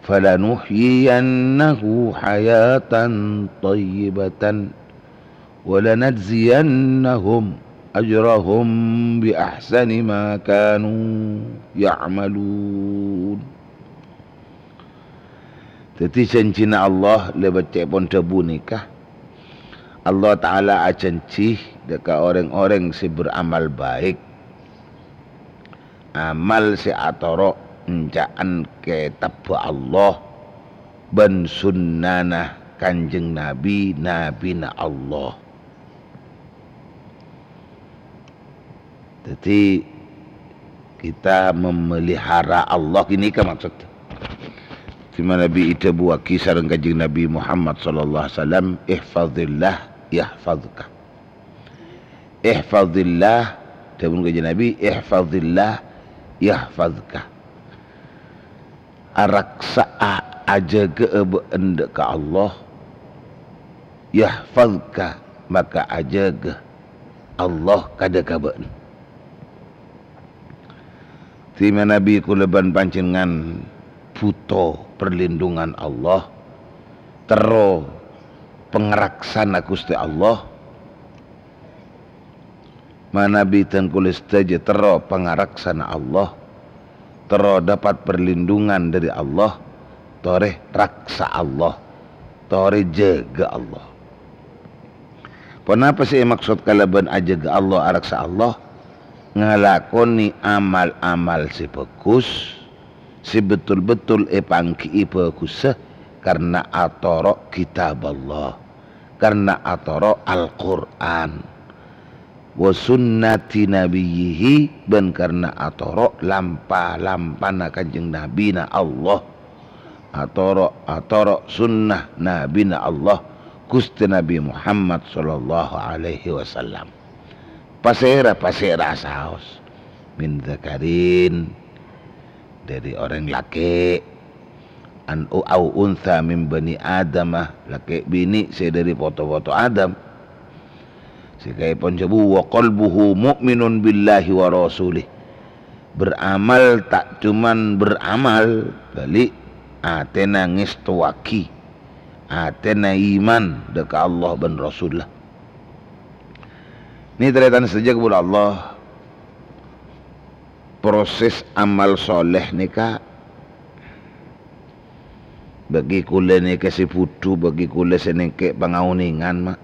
falanuhyiyannahu hayatan thayyibatan, wa lanajziyannahum ajrahum bi ahsani ma kanu ya'malun." Dhâddhi, janjina Allah lèbât ca'èpon dhâbu nèka, Allah Ta'ala ajhânjhi dâ' ka orèng-orèng sè beramal baik, amal sè atoro' enca'an kètabbhâ Allah bân sunnana Kanjeng Nabi, Nabina Allah. Dhâddhi, kita memelihara Allah, ghânèka maksod. Dimma Nabi èdhâbuwâghi sareng Kanjeng Nabi Muhammad sallallahu alaihi wasallam, "Ihfazillah yahfazka." Ihfazillah, dhâbuna Kanjeng Nabi, "Ihfazillah yahfazka." Araksa'a, ajâgâ'â bâ'na dâ' ka Allah. Yahfazka, maka ajâgâ Allah kadâ' ka bâ'na. Dimma Nabi kaulâ bân panjhennengngan bhuto perlindungan Allah, terro pangraksana Ghustè Allah. Manabi dhân kaulâ sadhâjâ terro pangaraksana Allah, terro dapat perlindungan dâri Allah, torè raksa Allah, torè jâgâ Allah. Ponapa sè èmaksod kalabân ajâgâ Allah, araksa Allah? Ngalakonè amal-amal sè bhâghus, sè betul-betul èpangghi'i bhâghussa karna atoro' Kitab Allah, karna atoro' Al-Qur'an, wa sunnati nabiyyihi, bân karna atoro' lampa-lampana Kanjeng Nabina Allah, atoro', atoro' sunnah Nabina Allah, Ghustè Nabi Muhammad sallallahu alaihi wasallam. Pasèra, pasèra saos? Min dzakarin, dâri orèng lakè', an-, au untha min bani Adama, lakè' binè' sè dâri poto-poto Adam. Sè kaèpon jhâbu, "Wa qalbuhu mu'minun billahi wa rasulih." Beramal ta' cuman beramal, bâli' atèna ngèstowaghi, atèna iman dâ' ka Allah bân Rasulullah. Nè tarètan sadhâjâ kaulâ Allah, proses amal soleh nèka, bagi kaulâ nèka sè budhu, bagi kaulâ sè nèngkè pangaonèngan, ma'.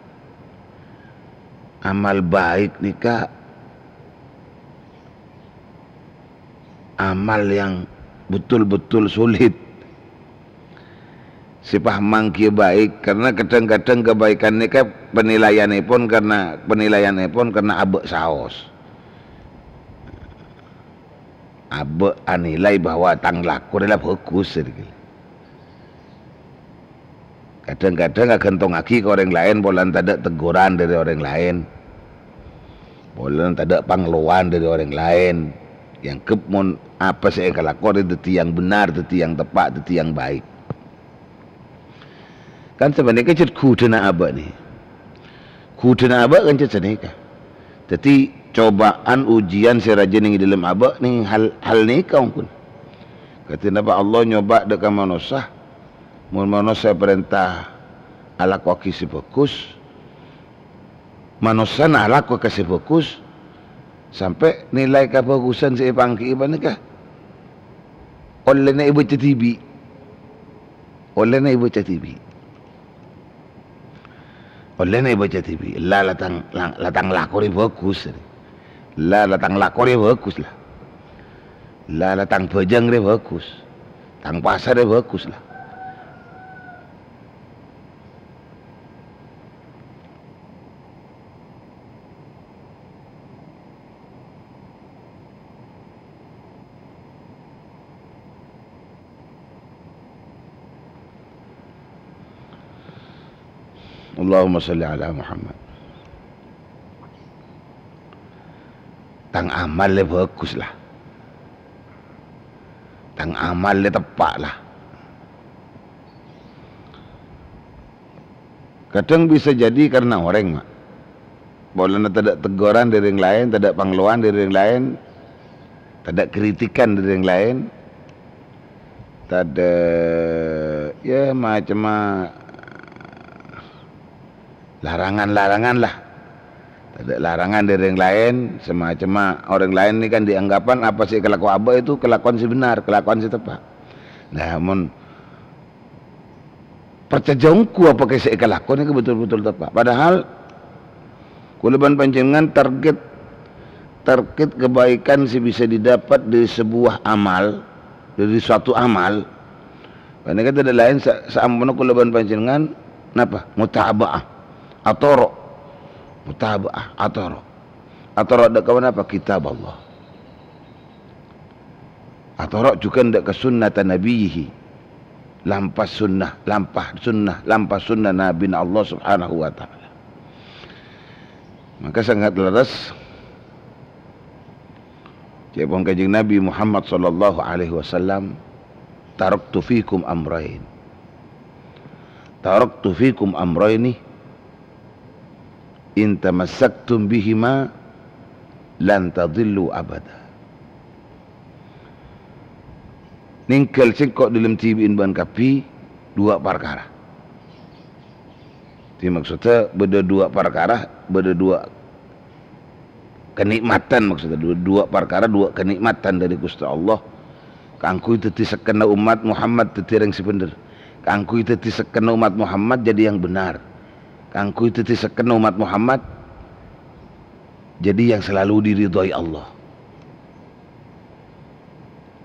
Amal baik nèka amal yang betul-betul sulit. Sè paham manggiyâ baik, karena kadhâng-kadhâng kabaikan nèka penilaianèpon karena, penilaianèpon karena abâ' saos. Abâ' anilai bahwa tang lako rè la bhâghus, sè dhâggi'. Kadhâng-kadhâng aghântongaghi ka orèng laèn polana tadâ' tegghuran dhâri orèng laèn, polana tadâ' pangallowan dhâri orèng laèn. Èangghep mon apa sè èkalako rè dhâddhi yang benar, dhâddhi yang teppa', dhâddhi yang baik. Kan sapanèka cè' ghudhâna abâ' nè. Ghudhâna abâ' kan cè' sanèka. Dhâddhi, cobaan, ujian sè rajâ nèng è dhâlem abâ' nèng hal, hal nèka ongghu. Kadhi napa Allah nyoba dâ' ka manossa? Mon manossa èparènta alakowaghi sè bhâghus, manossana alako ka sè bhâghus, sampè' nilai kabhâghusân sè èpangghi'i panèka ollèna èbâca dhibi'. Ollèna èbâca dhibi'. Ollèna èbâca dhibi'. La, la tang, la, la tang lako rè bhâghus. La, la tang lako rè bhâghus, la. La, la tang bhâjâng rè bhâghus. Tang pasa rè bhâghus, la. Allahumma shalli ala Muhammad. Tang amal lè bhâghus, la. Tang amal lè teppa', la. Kadhâng bisa jadi karena orèng, ma'. Polana tadâ' tegghuran dhâri orèng laèn, tadâ' pangallowan dhâri orèng laèn, tadâ' kritikan dhâri orèng laèn, tadâ', ya, macemma larangan-larangan, la. Tadâ' larangan dhâri orèng laèn, samacemma orèng laèn nè kan dianggapan apa sè èkalako abâ' itu kelakuan sè benar, kelakuan sè teppa'. Nah, mon parcajâ ongghu apa sè èkalako nèka betul-betul teppa'. Padahal kaulâ bân panjhennengngan target, target kebaikan sè bisa didapat dari sebuah amal, dari suatu amal, panèka tadâ' laèn sa-, saamponna kaulâ bân panjhennengngan napa? Mutaba'ah, atoro'. Mutaba'ah, atoro'. Atoro' dâ' ka ponapa? Kitab Allah. Atoro' jhughân dâ' ka sunnata nabiyyihi. Lampas sunnah, lampas sunnah, lampas sunnah Nabina Allah Subhanahu wa Ta'ala. Maka sangat lerres ca'èpon Kanjeng Nabi Muhammad sallallahu alaihi wasallam, "Taraktu fikum amrayn." "Taraktu fikum amrayni, in tamassaktum bihima lan tadillu abada." Nèngghâl sèngko' dhâlem dhibi'in bâ'ân kabbhi duwâ' parkara. Dhâddhi, maksodda bâdâ duwâ' parkara, bâdâ duwâ' kanikmatan, maksodda duwâ', duwâ' parkara, duwâ' kanikmatan dhâri Ghustè Allah, kaangghuy dhâddhi sekkenna ommat Muhammad dhâddhi orèng sè bhendher, kaangghuy dhâddhi sekkenna ommat Muhammad jadi yang benar, kaangghuy dhâddhi sekkenna ommat Muhammad jadi yang selalu diridhoi Allah.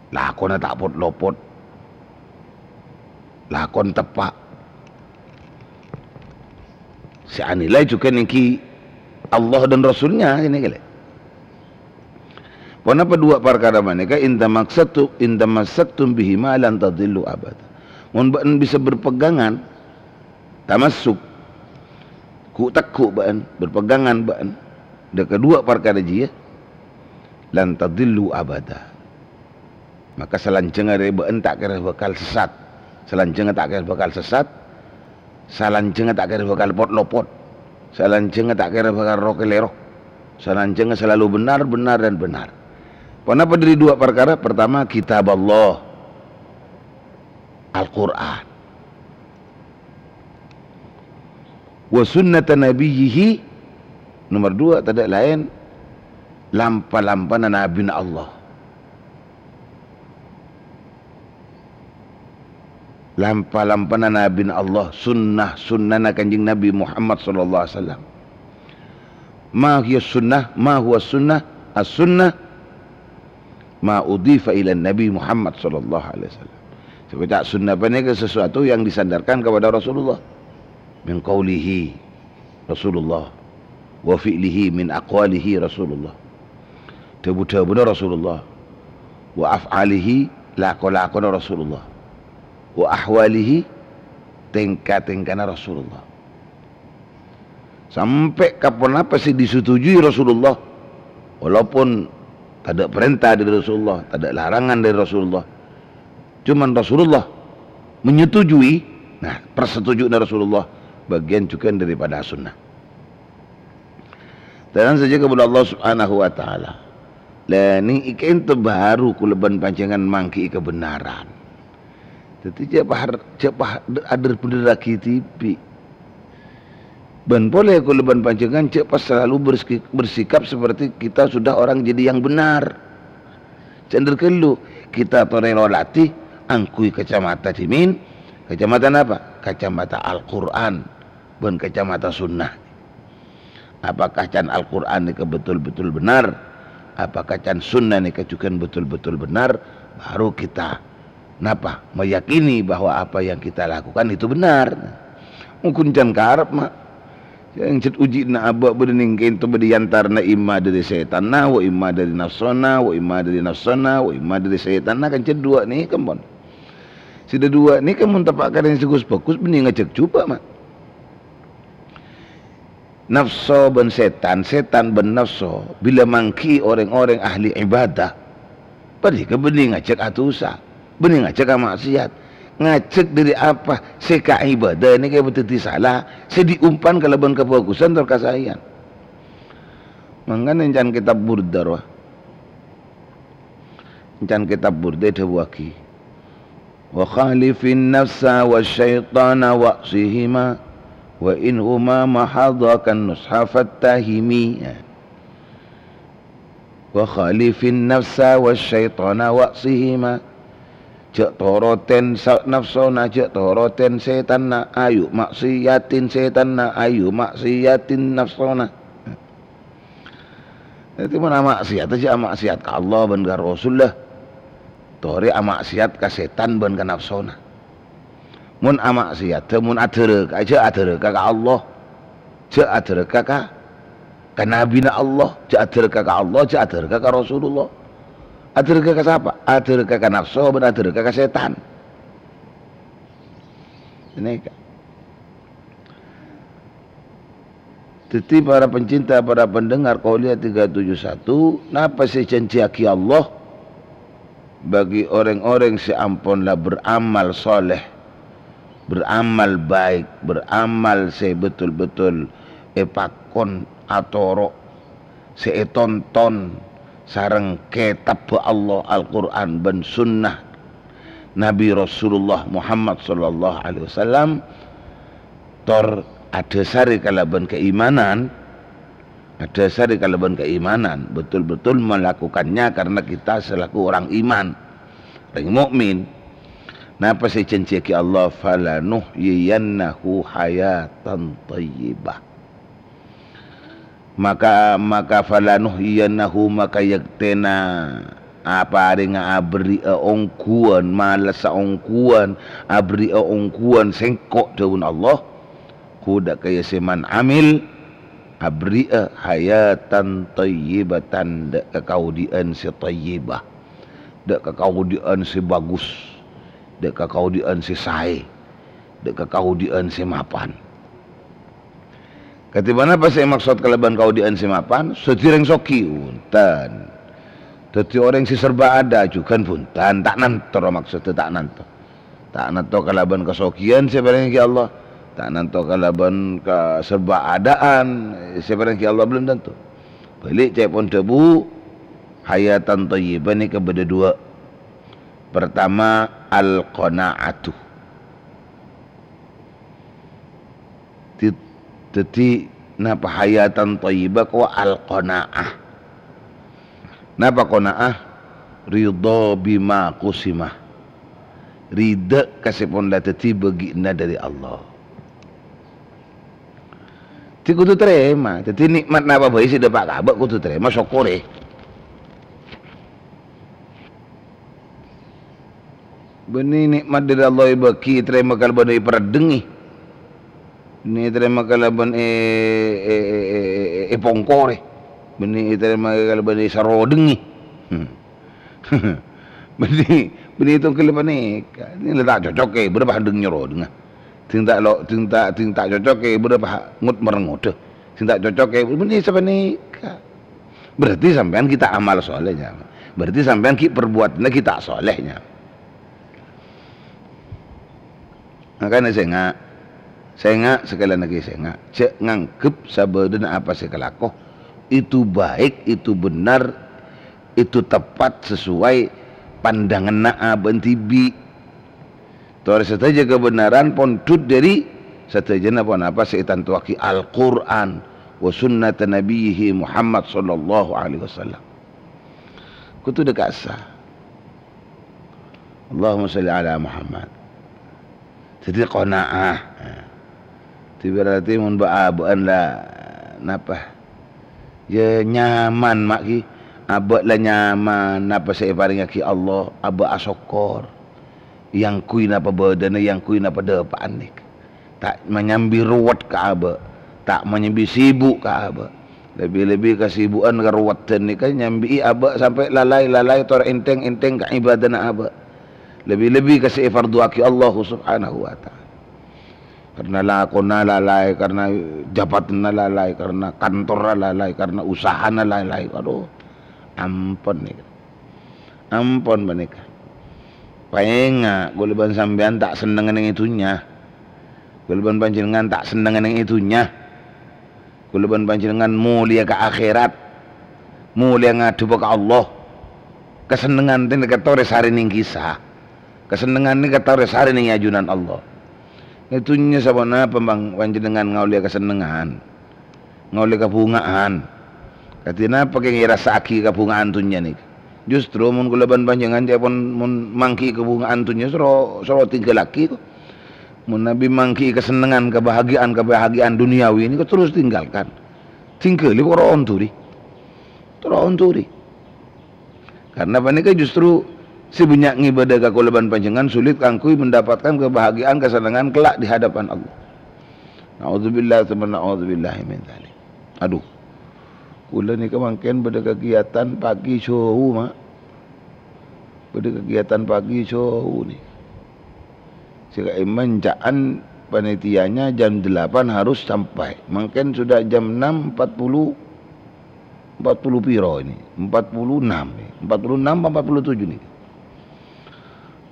Lakona ta' pot-lopot. Lakon teppa'. Sè anilai jhughân èngghi Allah dan Rasulnya, ini kali. Ponapa duwâ' parkara panèka? "In tamassaktu-, in tamassaktum bihima lan tadillu abada." Mon bâ'ân bisa berpegangan, tamassuk, ghu-, tegghu' bâ'ân, berpegangan bâ'ân, dâ' ka duwâ' parkara jiyâ, "lan tadillu abada." Maka salanjhângnga rè bâ'ân ta' kèra bhâkal sessat. Salanjhângnga ta' kèra bhâkal sessat. Salanjhângnga ta' kèra bhâkal pot-lopot. Salanjhângnga ta' kèra bhâkal ro-kalèro. Salanjhângnga salalu benar, benar, dan benar. Ponapa dhâri duwâ' parkara? Pertama, kitab Allah, Al-Qur'an. Wa sunnata nabiyyihi, nomer duwâ', tadâ' laèn, lampa-lampana nabina Allah. Lampa-lampana nabina Allah, sunnah-sunnana Kanjeng Nabi Muhammad sallallahu alaihi wasallam. Ma hiya sunnah, ma huwa sunnah, as-sunnah ma udhifa ila Nabi Muhammad sallallahu alaihi wasallam. Sè èkoca' sunnah panèka sesuatu yang disandarkan kepada Rasulullah. Min qaulihi Rasulullah, wa fi'lihi, min aqwalihi Rasulullah. Dhâbu-dhâbuna Rasulullah, wa af'alihi, lako-lakona Rasulullah, wa ahwalihi, tèngka-tèngkana Rasulullah. Sampè' ka ponapa sè disetujui Rasulullah, walaupun tadâ' parènta dhâri Rasulullah, tadâ' larangan dhâri Rasulullah, cuman Rasulullah menyetujui, nah, persetujuanna Rasulullah bagian juga daripada sunnah. Tenang saja kepada Allah Subhanahu wa Ta'ala. Lah, nèng èkaènto baru kaulâ bân panjhennengan mangghi'i kebenaran. Dhâddhi, jhâ' pahar-, jhâ' pah-, adher-bhendherraghi dhibi'. Bân polè kaulâ bân panjhennengan jhâ' pas salalu bersi-, bersikap seperti kita sudah orang jadi yang benar. Jhâ' ndhâr ghâllu, kita torè loladi angghuy kacamata dhimèn. Kacamata napa? Kacamata Al-Qur'an bân kacamata sunnah. Apakah can Al-Qur'an nèka betul-betul benar? Apakah can sunnah nèka jhughân betul-betul benar? Baru kita, napa? Meyakini bahwa apa yang kita lakukan itu benar. Mon ghun can karep, ma'. Yang cet uji'na abâ' bâdâ nèng kaènto bâdâ èyantarana imma dhâri sètanna, wa imma dhâri nafsona, wa imma dhâri nafsona, wa imma dhâri sètanna, kan cet duwâ' nèka, mon. Sè dhâduwâ' nèka mon teppa' ka rèng sè ghus-bhâghus, bânnè ngajhâk jhubâ', ma'. Nafso bân sètan, sètan bân nafso, bilâ mangghi'i orèng-orèng ahli ibadah, panèka bânnè ngajhâk adusa, bânnè ngajhâk ama'siyat. Ngajhâk dhâri apa? Sè ka ibadah nèka dhâddhi sala, sè diumpan kalabân kabhâghusân tor kasaèyan. Mangkana èncan kètab Burdah, rowa. Èncan kètab Burdah èdhâbuwâghi, "Wa khalifin nafsa wa syaitana wa'sihima, wa in huma mahadhakan nusha fattahimi." Ya. "Wa khalifin nafsa wa syaitana wa'sihima." Jhâ' torotèn sa-, nafsona, jhâ' torotèn sètanna, ayu maksiyatin sètanna, ayu maksiyatin nafsona. Dhâddhi, mon amaksiyat, jhâ' amaksiyat ka Allah bân ka Rasul, la. Torè amaksiyat ka sètan bân ka nafsona. Mon amaksiyat, mon adhârâka, jhâ' adhârâka ka Allah. Jhâ' adhârâka ka, ka Nabina Allah. Jhâ' adhârâka ka Allah, jhâ' adhârâka ka Rasulullah. Adhârâka ka sapa? Adhârâka ka nafso bân adhârâka ka sètan. Nèka. Dhâddhi, para pencinta, para pendengar Qauliyah tiga tujuh satu, napa sè èjhânjhiyâghi Allah bagi orèng-orèng sè ampon la beramal shaleh, beramal baik, beramal sè betul-betul èpakon atoro', sè ètonton sareng Kètabbhâ Allah, Al-Qur'an, bân Sunnah Nabi Rasulullah Muhammad sallallahu alaihi wasallam, tor adhâsarè kalabân kaimanan, adhâsarè kalabân kaimanan, betul-betul melakukannya karena kita selaku orang iman, orang mukmin. Napa sè èjhânjhiyâghi Allah? "Falanuhyiyannahu hayatan thayyibah." Maka, maka falanuhyiyannahu, maka yèktèna aparènga aberri'â ongghuwân, malessa ongghuwân, aberri'â ongghuwân sèngko', dhâbuna Allah, hu dâ' kaya sè man amil, aberri'â hayatan thayyibatan, dâ' kakaodi'ân sè thayyibah, dâ' kakaodi'ân sè bagus, dâ' kakaodi'ân sè saè, dâ' kakaodi'ân sè mapan. Kadhi ponapa sè èmaksod kalabân kaodi'ân sè mapan? Dhâddhi rèng soghi? Bhunten. Dhâddhi orèng sè serba ada? Jhughân bhunten. Ta' nanto, maksoddhâ ta' nanto. Ta' nanto kalabân kasoghiyân sè èparèngaghi Allah. Ta' nanto kalabân ka-, serba adâ'ân, sè èparèngaghi Allah belum tentu. Bâli' ca'èpon dhâbu, hayatan thayyibah nèka bâdâ duwâ'. Pertama, al-qana'atu. Di-, dhâddhi, napa hayatan thayyibah kowa al-qana'ah. Napa qana'ah? Ridha bima qusima. Ridha ka sè pon la dhâddhi bâgiânna dhâri Allah. Dhâddhi kodhu tarèma. Dhâddhi nè'mat napa bhâi sè dâpa' ka abâ' kodhu tarèma, sokkorè. Bânnè nè'mat dhâri Allah èbâghi, ètarèma kalabân èparèddhengngè. Bânnè ètarèma kalabân è-, è-, è-, è-, è-, èpongkorè. Bânnè ètarèma kalabân èsarodhengngè. Hmm. Bânnè, bânnè ètong kalabân panèka. Nè la ta' cocok è, bârâmpa hendheng nyarodhengngè. Sèng ta' lo-, sèng ta', sèng ta' cocok è, bârâmpa ngot-, merengodhâ. Sèng ta' cocok è, bânnè sapanèka. Berarti sampèyan ghi' ta' amal solehnya. Berarti sampèyan ghi' perbuatanna ghi' ta' solehnya. Makanya sènga', sènga', sekali lagi sènga'. Jhâ' nganggep sabâdâna apa sè èkalako itu baik, itu benar, itu tepat sesuai pandanganna abâ'na dhibi'. Torè sadhâjâ kabhendherrân pondhut dhâri sadhâjâna ponapa sè ètantowaghi Al-Qur'an wa sunnata nabiyyihi Muhammad sallallahu alaihi wasallam. Kodhu dhâ' ka'issa. Allahumma shalli ala Muhammad. Dhâddhi qana'ah. Dhâddhi berarti mon bâ'-, abâ'na la napa? Ya nyaman, ma' ghi. Abâ' la nyaman napa sè èparèngaghi Allah, abâ' asokkor. Èangghuy napa bâdâna, èangghuy napa dâpa'an nèka. Ta' manyambi ruwet ka abâ', ta' manyambi sibuk ka abâ'. Lebbi-lebbi kasibu'an karowadhân nèka nyambi'i abâ' sampè' lalai-lalai tor ènthèng-ènthèng ka ibadana abâ'. Lebbi-lebbi ka sè èfardhuwaghi Allah Subhanahu wa Ta'ala. Karna lakona lalai, karna jabatanna lalai, karna kantorra lalai, karna usahana lalai. Aduh, ampon nèka. Ampon panèka. Paènga', kaulâ bân sampèyan ta' senneng neng è dhunnya. Kaulâ bân panjhennengngan ta' senneng neng è dhunnya. Kaulâ bân panjhennengngan molèya ka akhèrat, molèya ngadhebbhâ ka Allah. Kasennengngan nèka torè sarè neng kissa. Kasennengngan nèka torè sarè neng ajunan Allah. È dhunnya saponapa bân panjhennengngan ngaollè kasennengngan, ngaollè kabhunga'an? Kadhi napa kèng èrassa'aghi kabhunga'an dhunnya nèka? Justru mon kaulâ bân panjhennengngan ca'èpon mon mangghi'i kabhunga'an dhunnya soro, soro tingghâllaghi, ko'. Mon nabi mangghi'i kasennengngan, kabahagiaan-kabahagiaan duniawi nèka terus tinggalkan. Tingghâli, pokok ondhuri. Terro ondhuri. Karna panèka justru sè bânnya' ngibâdâ ka kaulâ bân panjhennengngan sulit kaangghuy mendapatkan kebahagiaan, kasennengngan kelak di hadapan Allah. Na'udzubillah, tsumma na'udzubillahi min dzalik. Aduh. Kaulâ nèka mangkèn bâdâ kagiatan pagi jhâu, Ma'. Bâdâ kagiatan pagi jhâu nèka. Sè ka'imma ca'an panitianya jam delapan harus sampai. Mangkèn sudah jam enam empat puluh, empat puluh piro ini? Empat puluh enam, ya. Empat puluh enam apa empat puluh tujuh nih?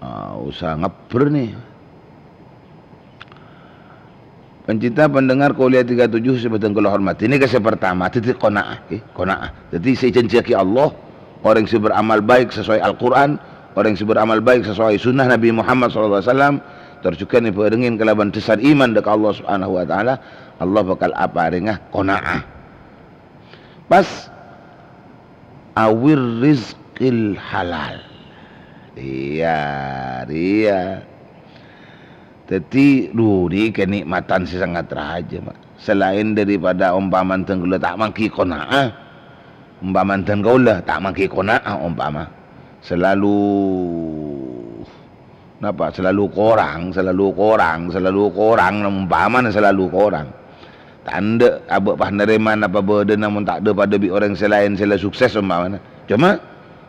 Ah, usah ngeber nih. Pencinta pendengar Kuliah tiga tujuh sè bhâdhân kaulâ hormati, nèka sè pertama, dhâddhi qanaah, eh, qanaah. Dhâddhi sè èjanjiyaghi Allah, orèng sè beramal baik sesuai Al-Qur'an, orèng sè beramal baik sesuai sunnah Nabi Muhammad sallallahu alaihi wasallam, tor jhughân èbhârengngè kalabân dhâsar iman dâ' ka Allah Subhanahu wa Ta'ala, Allah bhâkal aparènga qanaah. Pas awir rizqil halal. Iyâ, iyâ. Dhâddhi, dhu, nèka kanikmatan sè sangat rajâ, Ma'. Salaèn daripada ompamana dhâng kaulâ ta' mangghi qanaah, ompamana dhâng kaulâ ta' mangghi qanaah, ompama, salalu, napa, salalu korang, salalu korang, salalu korang, ompamana salalu korang. Ta' endâ' abâ' pas narèma napa bâdâna mon ta' dâ-padâ bi' orèng sè laèn sè la sukses, ompamana. Coma,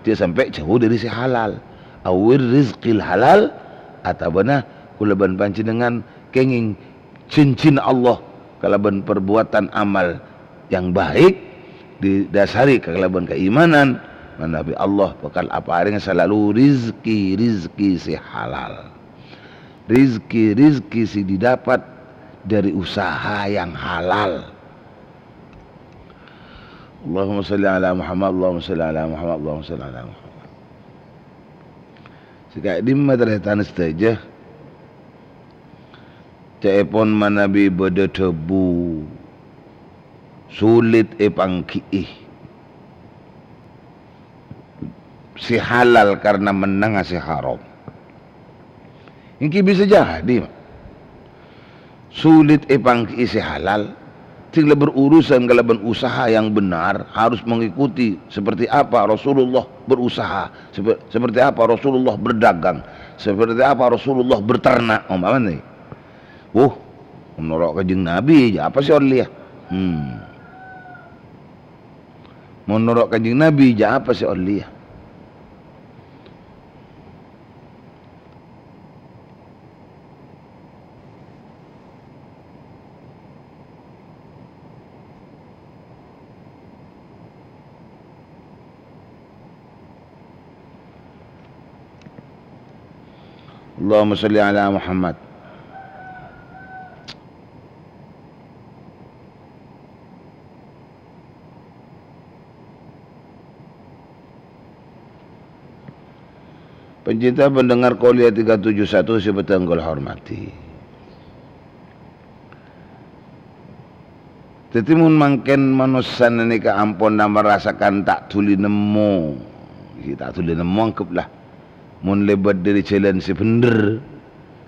jhâ' sampè' jhâu dâri sè halal. Awir rizqil halal, otabâna kaulâ bân panjhennengngan kèngèng janjina Allah kalabân perbuatan amal yang baik didasari kalabân kaimanan, manabi Allah bhâkal aparèng salalu rizki-rizki sè halal. Rizki-rizki sè didapat dari usaha yang halal. Allahumma shalli ala Muhammad, Allahumma shalli ala Muhammad, Allahumma shalli ala Muhammad. Sè ka'dimma tarètan sadhâjâ, ca'èpon manabi bâdâ dhâbu sulit èpanggi'i sè halal karna mennanga sè haram. Ènggi bisa jadi, Ma'. Sulit èpanggi'i sè halal, sehingga berurusan kalaban usaha yang benar, harus mengikuti seperti apa Rasulullah berusaha, sepe-, seperti apa Rasulullah berdagang, seperti apa Rasulullah berternak, umpamane. Wuh, menurut Kanjeng Nabi, ya apa sè ollè ya? Hmm. Menurut Kanjeng Nabi, ya apa sè ollè ya? Allahumma shalli ala Muhammad. Pencinta pendengar Kolia tiga tujuh satu sè bhâdhân kaulâ hormati. Dhâddhi, mon mangkèn manossa nèka ampon marasakan ta' dhuli nemmo, sè ta' dhuli nemmo anggep la, mon lèbât dhâri jhâlân sè bhendher,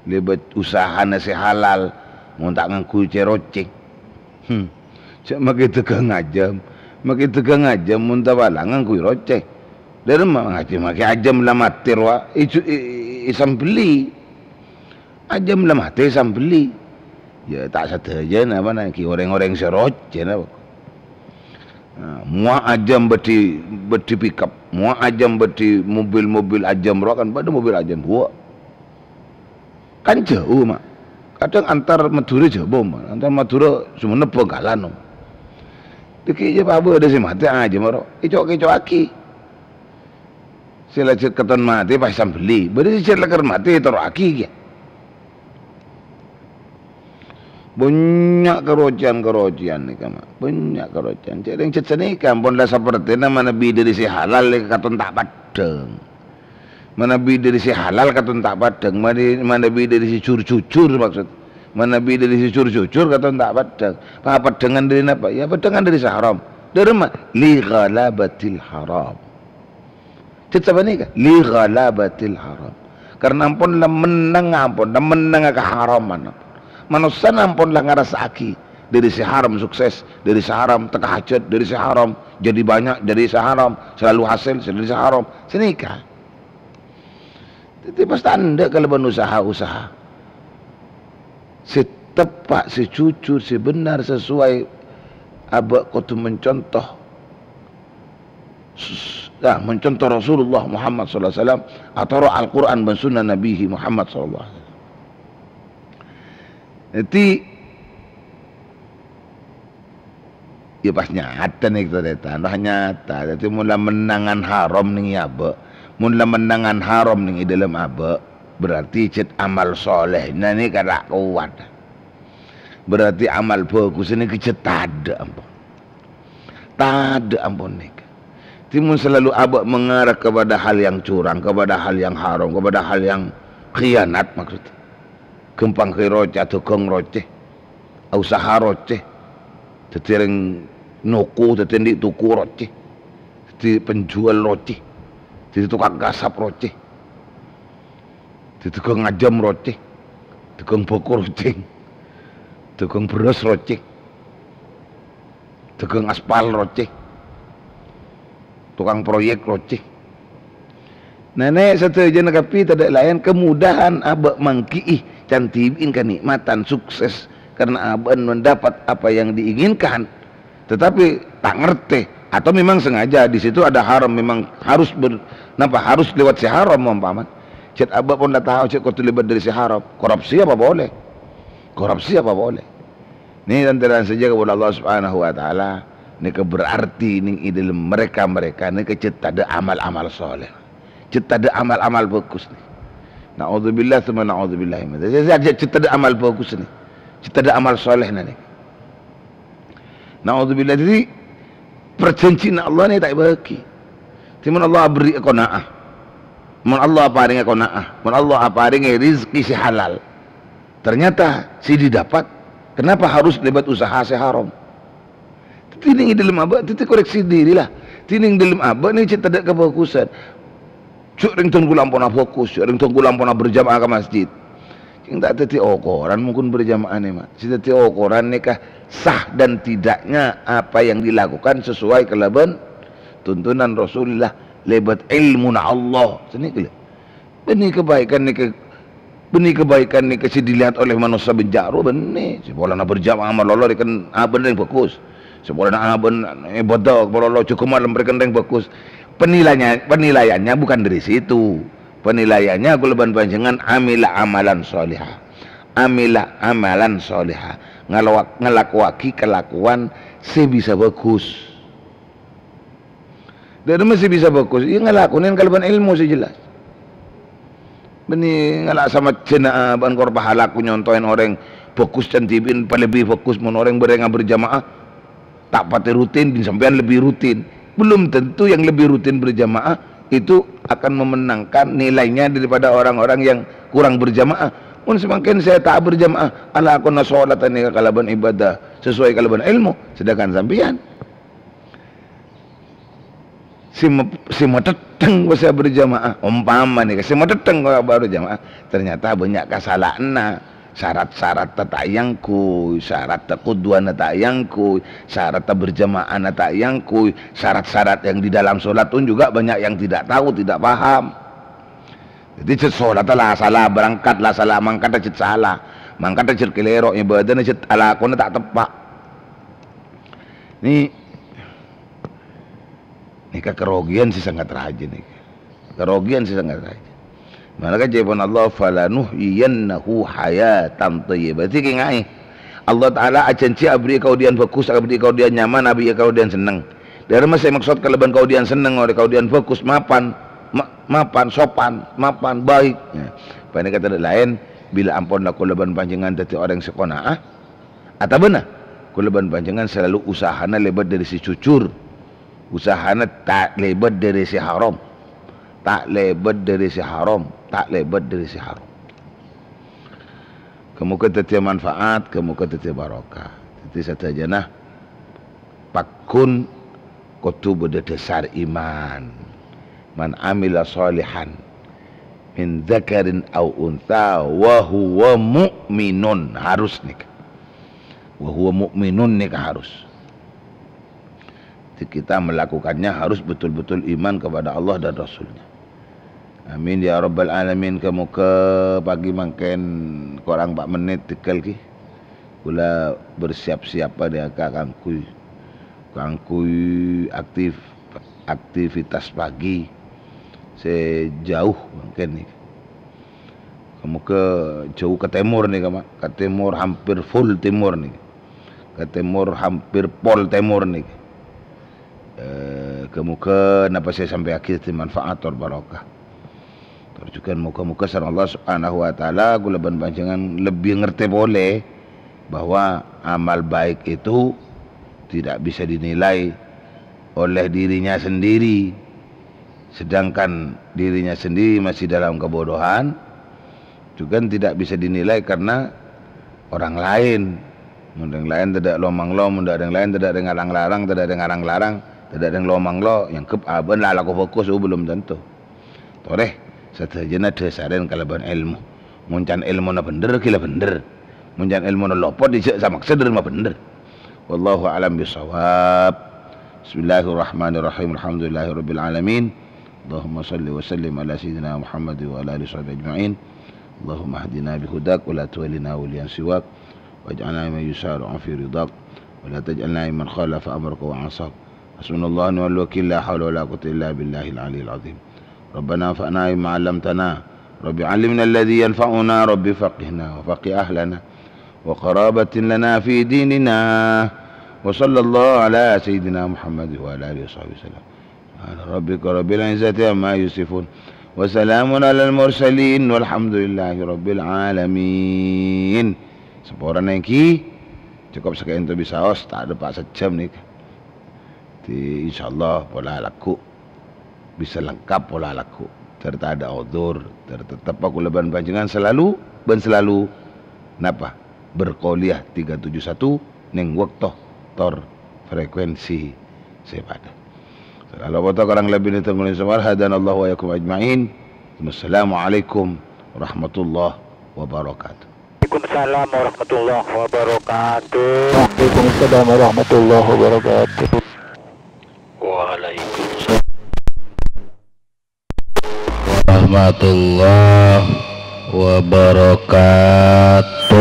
lèbât usahana sè halal, mon ta' ngangghuy cè-rocè. Hmm. Jhâ' makè dhâghâng ajâm. Makè dhâghâng ajâm mon ta' pala ngangghuy rocè. Dhâremma ngajhi makè ajâm la matè rowa, èju-, è-, è-, èsambelli. Ajâm la matè èsambelli. Ya, ta' sadhâjâna, apa, nangghing orèng-orèng sè rocè, napa. Nah, mowa ajâm bâdhi, bâdhi pickup, mowa ajâm bâdhi mobil-mobil ajâm rowa kan bâdâ mobil ajâm, wa. Kan jhâu, Ma'. Kadhâng antar Madhurâ Jhâbâ, Ma'. Antar Madhurâ Sumenep Bhângkalan, Ma'. Dhâggi' jhâ' pabâdâ sè matè ajâm rowa. Èco'-kèco'aghi. Sè la jhât katon matè pas sambelli. Bâdâ sè jhât lakar matè ètoro'aghi kèya. Bânnya' karocèyan-karocèyan nèka, Ma'. Bânnya' karocèyan. Jhâ' rèng jhât sanèka ampon la sapertèna manabi dhâri sè halal nèka katon ta' paddhâng. Manabi dhâri sè halal katon ta' paddhâng, mani-, manabi dhâri sè jur-jujur maksud. Manabi dhâri sè jur-jujur katon ta' paddhâng. Papaddhângan dhâri napa? Ya, paddhângan dhâri sè haram. Dhâremma? Li ghalabatil haram. Jhât sapanèka? Li ghalabatil haram. Karna ampon la mennang, ampon la mennang kaharaman. Manossa ampon la ngarassa'aghi dhâri sè haram sukses, dhâri sè haram tekka hajhât, dhâri sè haram jadi banyak, dhâri sè haram selalu hasil, dhâri sè haram. Sanèka. Dhâddhi, pas ta' endâ' kalabân usaha-usaha sè teppa', sè jujur, sè bhendher, sesuai, abâ' kodhu mencontoh, s-, ya, mencontoh Rasulullah Muhammad sallallahu alaihi wasallam, atoro' Al-Qur'an bân sunnah Nabihi Muhammad sallallahu alaihi wasallam. Dhâddhi, ya, pas nyata nèka, tarètan, pas nyata. Dhâddhi, mon la mennangan haram nèng è abâ', mon la mennangan haram nèng è dhâlem abâ', berarti jhât amal sholèhna nèka ta' kowat. Berarti amal bhâghus nèka jhât tadâ' ampon. Tadâ' ampon nèka. Dhâddhi, mon selalu abâ' mengarah kepada hal yang curang, kepada hal yang haram, kepada hal yang khianat, maksud. Ghâmpang kèra rocè, adhâghâng rocè. Usaha rocè. Dhâddhi rèng noko, dhâddhi andi' toko rocè. Dhâddhi penjual rocè. Dhâddhi tokang kasap rocè. Dhâddhi tokang ajâm rocè. Tokang bhâko rocè. Tokang bherrâs rocè. Tokang aspal rocè. Tokang proyek rocè. Nènè' sadhâjâna kabbhi tadâ' laèn kemudahan abâ' mangghi'i can dhibi'in kanè'matan sukses karena abâ'na mendapat apa yang diinginkan, tetapi ta' ngartè atau memang sengaja di situ ada haram, memang harus ber-, napa, harus lewat sè haram, umpama. Jhât abâ' pon la tao jhât kodhu lèbât dhâri sè haram, korupsi apa polè? Korupsi apa polè? Nè, tan-tarètan sadhâjâ kaulâ Allah Subhanahu wa Ta'ala, nèka berarti nèng è dhâlem mereka-mereka nèka jhât tadâ' amal-amal sholeh. Jhât tadâ' amal-amal bhâghus nè. Na'udzubillah, tsumma na'udzubillah. Jhât, jhât, jhât tadâ' amal bhâghus nè. Cè' tadâ' amal soleh nèka. Naudzubillah, dhâddhi parjhânjhiyânna Allah nèka ta' èbâghi. Dhâddhi mon Allah aberri' qanaah, mon Allah aparèngè qanaah, mon Allah aparèngè rizki sè halal, ternyata sè didapat, kenapa harus lèbât usaha sè haram? Dhâddhi nèng è dâlem abâ', dhâddhi koreksi diri lah. Dhâddhi nèng dâlem abâ' nèka cè' tadâ' kabhâghusân. Jhâ' rèng dhân kaulâ ampon abhâghus, jhâ' rèng dhân kaulâ ampon aberjamaah ka masjid. Sè ta' dhâddhi okoran mon ghun berjamaah nèka, Ma'. Sè dhâddhi okoran nèka sah dan tidaknya apa yang dilakukan sesuai kalabân tuntunan Rasulullah lèbât èlmona Allah. Sanèka lè. Bânnè kabaikan nèka, bânnè kabaikan nèka sè dilihat oleh manossa bân jhâ' rowa bânnè. Sè polana berjamaah malolo rèken abâ'na rèng bhâghus. Sè polana abâ'na ibadah malolo jhâ' malem rèken rèng bhâghus. Penilaiannya, penilaiannya bukan dari situ. Penilaiannya kaulâ bân panjhennengngan amila amalan shaliha. Amila amalan shaliha. Ngalawa-, ngalakowaghi kalakowan sè bisa bhâghus. Dhâ' remma sè bisa bhâghus? Iyâ, ngalakonè kalabân èlmo sè jelas. Bânnè ngala' samajjhâna, ah, bân kor pahala ku nyonto'è orèng bhâghus can dhibi'en palebbi bhâghus mon orèng bârâmma berjamaah. Ta' patè rutin, bân sampèyan lebbi rutin. Belum tentu yang lebbi rutin berjamaah itu akan memenangkan nilainya daripada orang-orang yang kurang berjamaah. Mon samangkèn sè ta' berjamaah, alakona sholat nèka kalabân ibadah sesuai kalabân èlmo, sedangkan sampèyan sè me-, sè matèttèng bisa berjamaah, ompama nèka, sè matèttèng kok berjamaah, ternyata bânnya' kasala'anna. Syarat-syaratta ta' èangghuy, syarat qudwana ta' èangghuy, syarat berjamaahna ta' èangghuy, syarat-syarat yang di dalam sholat pun juga banyak yang tidak tahu, tidak paham. Dhâddhi, cè' sholat la sala, berangkat la sala, mangkat cè' sala, mangkat cè' kalèro, ibadahna cè' alakona ta' teppa'. Nè-, Nèka karogiyan sè sangat rajâ nèka. Karogiyan sè sangat rajâ. Mala ka ca'èpon Allah, "Falanuhyiyannahu hayatan thayyibah." Dhâddhi kènga'è. Allah Ta'ala ajhânjhi aberri' kaodiyan bhâghus, aberri' kaodiyan nyaman, aberri' kaodiyan senneng. Dhâ' remma sè maksod kalabân kaodiyan senneng, orèng kaodiyan bhâghus, mapan, ma-, mapan, sopan, mapan, baik. Nah, panèka tadâ' laèn, bilâ ampon la kaulâ bân panjhennengngan dhâddhi orèng sè qanaah, Otabâna, kaulâ bân panjhennengngan salalu usahana lèbât dhâri sè jujur. Usahana ta' lèbât dhâri sè haram. Ta' lèbât dhâri sè haram. Ta' lèbât dhâri sè haram. Kamoga dhâddhiyâ manfaat, kamoga dhâddhiyâ barokah. Dhâddhi sadhâjâna pagghun kodhu bâdâ dhâsar iman. "Man amila shalihan min dzakarin aw untha wa huwa mu'minun." Harus nèka. "Wa huwa mu'minun" nèka harus. Jadi kita melakukannya harus betul-betul iman kepada Allah dan Rasulnya. Amin ya rabbal alamin. Kamoga pagi mangkèn korang empat menit tèghâl ghi. Kaulâ bersiap-siap pada ka-, kaangghuy, kaangghuy aktif-, aktivitas pagi sè jhâu mangkèn nèka. Kamoga jhâu ka tèmor nèka, Ma'. Ka tèmor hampir full tèmor nèka. Ka tèmor hampir pol tèmor nèka. Eh, kamoga napa sè èsampèyaghi dhâddhi manfaat tor barokah. Tor jhughân moga-moga sareng Allah Subhanahu wa Ta'ala kaulâ bân panjhennengngan lebbi ngartè polè bahwa amal baik itu tidak bisa dinilai oleh dirinya sendiri, sedangkan dirinya sendiri masih dalam kebodohan, jhughân tidak bisa dinilai karena orang lain. Mon rèng laèn tadâ' lo-manglo, mon tadâ' rèng laèn, tadâ' rèng arang-larang, tadâ' rèng arang-larang, tadâ' rèng lo-manglo, èangghep abâ'na la alako bhâghus, oh, belum tentu. Torè, sadhâjâna dhâsarè kalabân èlmo. Mon can èlmona bhender, ghi la bhender. Mon can èlmona lopot, jhâ' samaksod dâremma bhender. Wallahu a'lam bishawab. Bismillahirrahmanirrahim. Alhamdulillahirabbil alamin. Allahumma shalli wa sallim ala sayyidina Muhammad wa ala alihi washabihi ajma'in. Allahumma hdina bihudak wa la tuwallina waliyan siwak. Waj'alna mimman yusari'u fi ridak. Wa la taj'alna mimman khalafa amraka wa 'asak. Hasbunallahu wa ni'mal wakil, la haula wa la quwwata illa billahil aliyyil azim. Rabbana anfa'na bima 'allamtana. Rabbi 'allimna alladhi yanfa'una. Rabbi faqqihna wa faqqih ahlana wa qarabatin lana fi dinina. Wa sallallahu ala sayyidina Muhammad wa ala alihi wa sahbihi wasallam. Subhana rabbika rabbil izzati amma yasifun. Wa salamun alal mursalin walhamdulillahi rabbil alamin. Saporana ènggi, cokop saka'ènto bisaos, ta' dâpa' sajjhâm nèka. Dhi, insyaallah pola lagghu', bisa lengkap pola lagghu'. Dâr tadâ' odzur, dâr tettep kaulâ bân panjhennengngan selalu, bân selalu, napa? Berkuliah tiga tujuh satu neng bâkto tor frekuensi sè padâ. Selalu foto kurang lebih di tengah semua. Hadanallahu wa iyyakum ajma'in. Wassalamualaikum warahmatullahi wabarakatuh. Waalaikumsalam warahmatullahi wabarakatuh. Waalaikumsalam warahmatullahi wabarakatuh. Waalaikumsalam warahmatullahi wabarakatuh.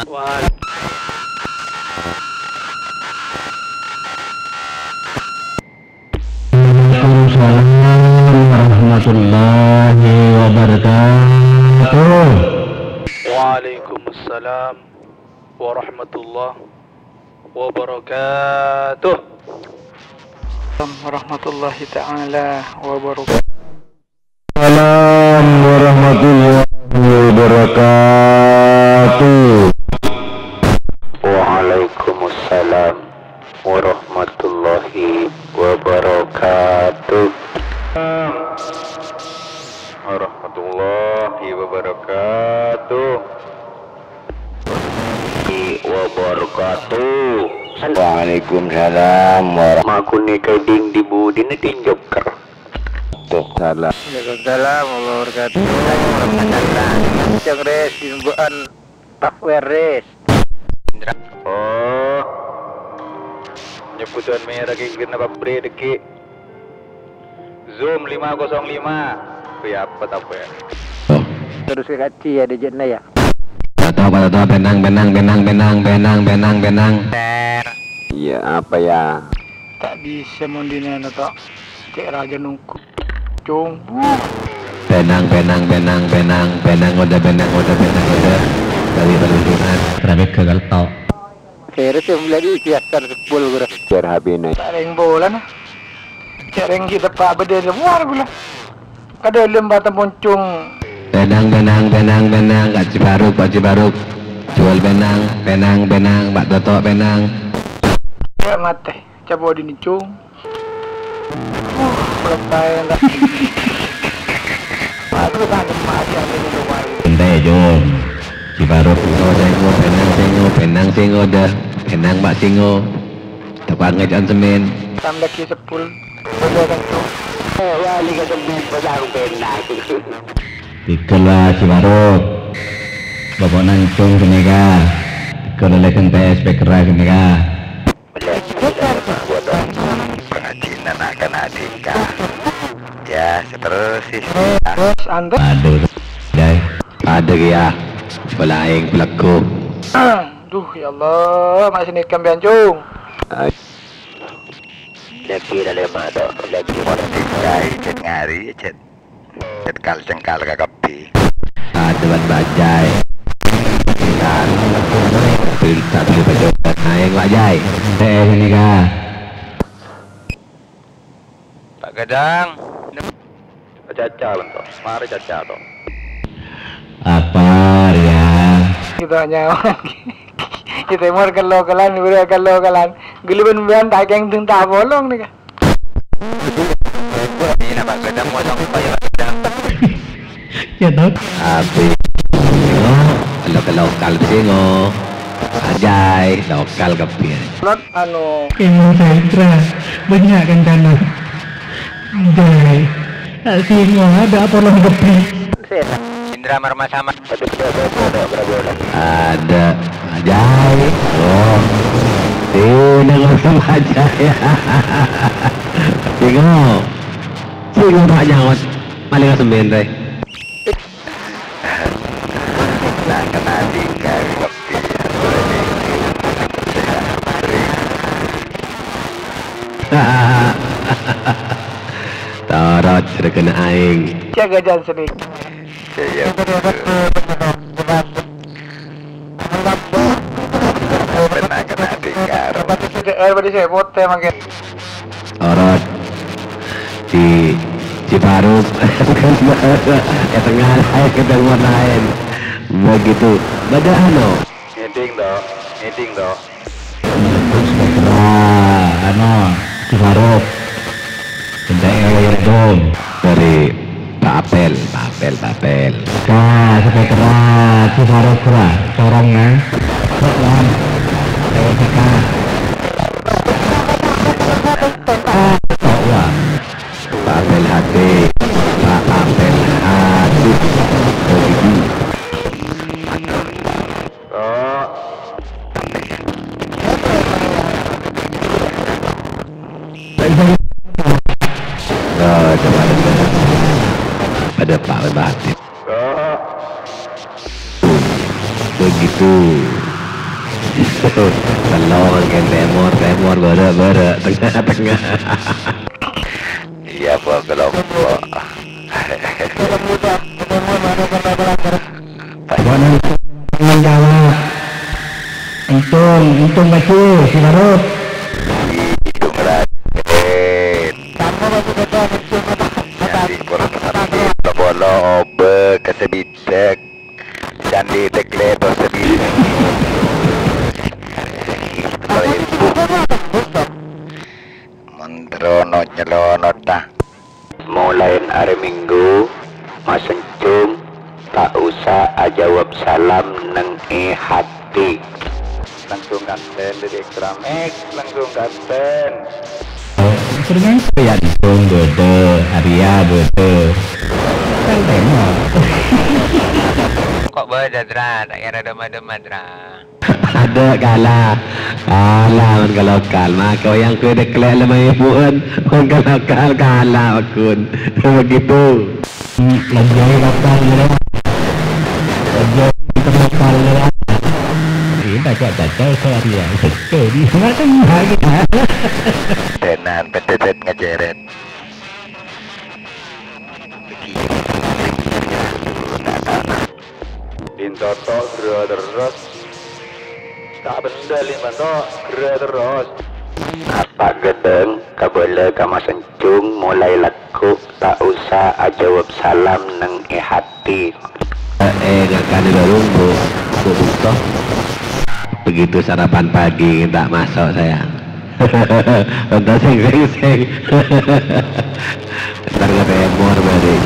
Waalaikumsalam warahmatullahi wabarakatuh. Waalaikumsalam warahmatullahi wabarakatuh. Warahmatullahi ta'ala wabarakatuh. Salam warahmatullahi wabarakatuh. Waalaikumsalam warahmatullahi wabarakatuh. Warahmatullahi wabarakatuh. Wabarakatuh. Waalaikumsalam warahmatullahi. Makune kading di budine ding joker. Tuh, salah. Waalaikumsalam warahmatullahi wabarakatuh. Jang res, imbaan tak weres. Oh. Nyebutan merek iki kenapa bre deki? Zoom lima kosong lima. Kuwi apa ta, apa ya? Terus ke kaci ya, dijekna ya. Toto, toto, penang, penang, penang. Iya, apa ya? Tak bisa mondinana, Tok. Cek raja nunggu. Cung. Penang, penang, penang, penang, penang, udah, penang, udah, penang, udah. Balik, balik, Jumat. Kerabek gagal, Tok. Seres yang mulai di biasa sepul, kurang. Biar habis naik. Cek reng bola, nah. Cek reng kita, Pak, beda semua, gula. Kadalem bata moncong. Penang, penang, penang, penang, Pak Cibaruk, Pak Cibaruk. Jual penang, penang, penang, Pak Toto penang. Ya, mate. Coba dini, Cung. Uh, lepai, enggak. Aduh, tangkep mati, aku ini lumayan. Ente, Cung. Cibaruk, Singo, Singo, penang, Singo, penang, Singo, dah. Penang, Pak Singo. Tepat ngeja'an semen. Tambah lagi sepul. Udah kan, Cung. Eh, wali ke semen, pegang penang. Tikel lah, Cibaruk. Pokoknya Cung sini, kah. Tikel lagi ente speaker sini, kah. Pengajian anak-anak tingkah. Ya, seterus sih. Aduh, Jai. Ada ya. Balaing pelaku. Duh, ya Allah, masih nikah, Biancung. Lagi dalam ada, lagi mau tingkah, cek ngari, cek. Cengkal-cengkal ka kabbhi. Aduh, Bang Bajai. Pinta, pinta beli pejokan aeng, Bajai. Eh, ini kah? Pak Gadang. Caca, bentar. Mari caca, toh. Apa, ya? Kita nyawa. Kita mau ke lokalan, udah ke lokalan. Geliban ban tak keng deng tak bolong nih, kah? Ini napa gedang kosong, Pak, ya, gedang. Ya, toh. Abis, lo, lo ke lokal sih, ngo. Ajai, lokal kepiye? Lot, anu. Ilmu Saintra, banyak kan tanah. Ajai. Tak sih, ngo, ada apa lo kepiye? Indra Marma sama. Ada, Ajai. Oh. Sini ngosem aja ya. Bingung. Bingung Pak Nyaot. Paling semen teh. Nah, kena tinggal kopi. Torot, sudah kena aing. Jaga jangan sedih. Iya, iya, betul. Pernah kena tikar. Eh, berarti saya bote makin. Orot. Di Cibarus. Ya, tengah lain, ketemu lain. Begitu. Bâdâ anu. Ngèdhing, to. Ngèdhing, to. Wah, anu, Ki Faruk. Bendhâ'â, ya, dong. Dâri Pa' Apel, Pa' Apel, Pa' Apel. Ka, sejahtera, Ki Faruk, ra. Corong, ya. Kok, Wan? Ayo, Kak. Kok, Wan? Pak Abel Hadi, Pak Abel Hadi. Begitu. Oh. Oh, coba, coba. Pada Pak Abel Hadi. Oh. Begitu. Tello, kan, tèmor, tèmor, bârâ', bârâ', tengah, tengah. Iyâ, Pak, kelompok. Bukan tanggung jawab. Entung, entung maju, si Maruf. Entung, Raden. Nyandhi kurang sakit, bolo, obek, kasebidek. Candhi tekle to sedih. Mentro no nyelonot ta. Molaèn arè Minggu, Mas Enjung ta' osa ajâwâb salam neng è hati. Langsung kanten dâri Extra Max, langsung kanten. Srengeng ya dukung bâdâ, Arya bâdâ. Kan tèmor. Kok bâdâ, Dra? Ta' kèra dâmma-dâmma, Dra. Adâ' kala. Kala mon ka lokal. Maka yang kue deklek lemah ibuan. Mon ka lokal kala, Gun. Begitu. Lagi lokal, ya. Lagi lokal, ya. Ini tak kuat, tak tahu saya dia. Betul, di sana kan lagi. Tenan, pedet ngejeret. Din Toto gera terros. Ta' bendel, Din Toto gera terros. Apa gedeng kabâlâ ka Mas Enjung molaè lagghu' ta' osa ajâwâb salam neng è hati. Eh, eh, ngakane barung, Bu. Bu Bungto. Begitu sarapan pagi, tak masuk saya. Entah sing, sing, sing. Entar ka tèmor balik.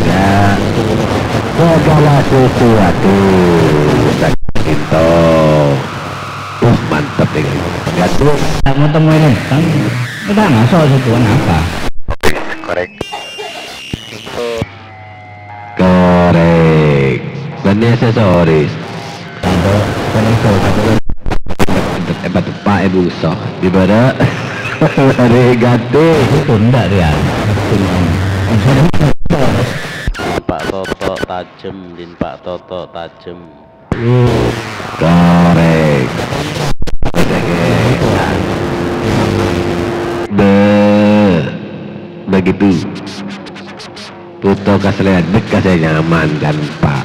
Ya. Segala sesuatu. Sakinto. Uh, mantep ini. Gantung. Kamu temuin, kan? Udah masuk situ, kenapa? Korek. Korek. Bân aksesoris. Hebat, Pak, Ibu Soh. Di mana? Hari ganti. Itu ndak, Rian. Pak Toto tajem, Din, Pak Toto tajem. Korek. Be-, begitu. Buto kasaleyan, bek ka sè nyaman tanpa,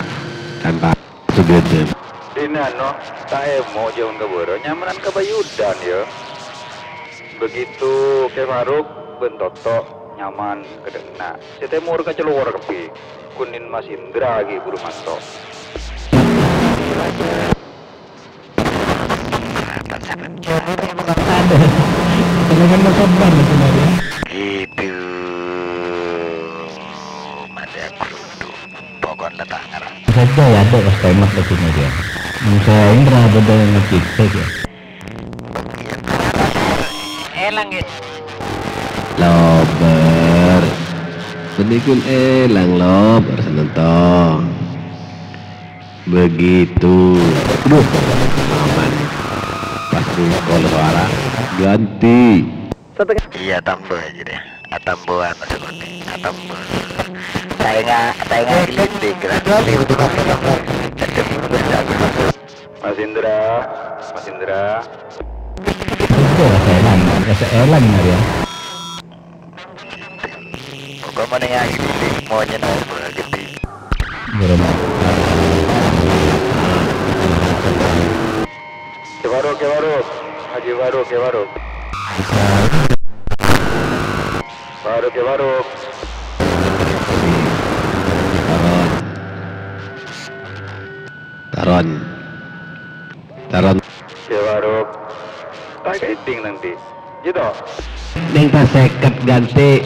tanpa sugete. Dinano, ta' emo' jhâun ka bârâ, nyamanan ka Bayudan, yâ. Begitu Kè Faruk bân Toto nyaman ka dâ' enna', sè tèmor ka colo'na kabbhi, kun Din Mas Indra ghi' buru manto. Ada. Dengan sabar sebenarnya. Gitu. Mati aku dulu. Pokoknya tak ngarang. Saja ya, ada pas tembak ke sini dia. Menurut saya Indra beda dengan kita ya. Èlang, Git. Lobâr. Bânnè ghun èlang, lobâr, sanèng to. Begitu. Aduh, aman. Pas mukul suara. Ganti. Iya, tambah aja deh. Atambuhan maksudnya. Atambah. Sainga, sainga gelinting, kan? Mas Indra, Mas Indra. Itu rasa elang, rasa elang, ya. Pokoknya yang gelinting, maunya nomor gede. Burung. Kè Faruk, Kè Faruk. Haji Faruk, Kè Faruk. Faruk, Kè Faruk. Taron. Taron. Sewa rok. Tak kaiting nanti. Gitu. Neng pas seket ganti.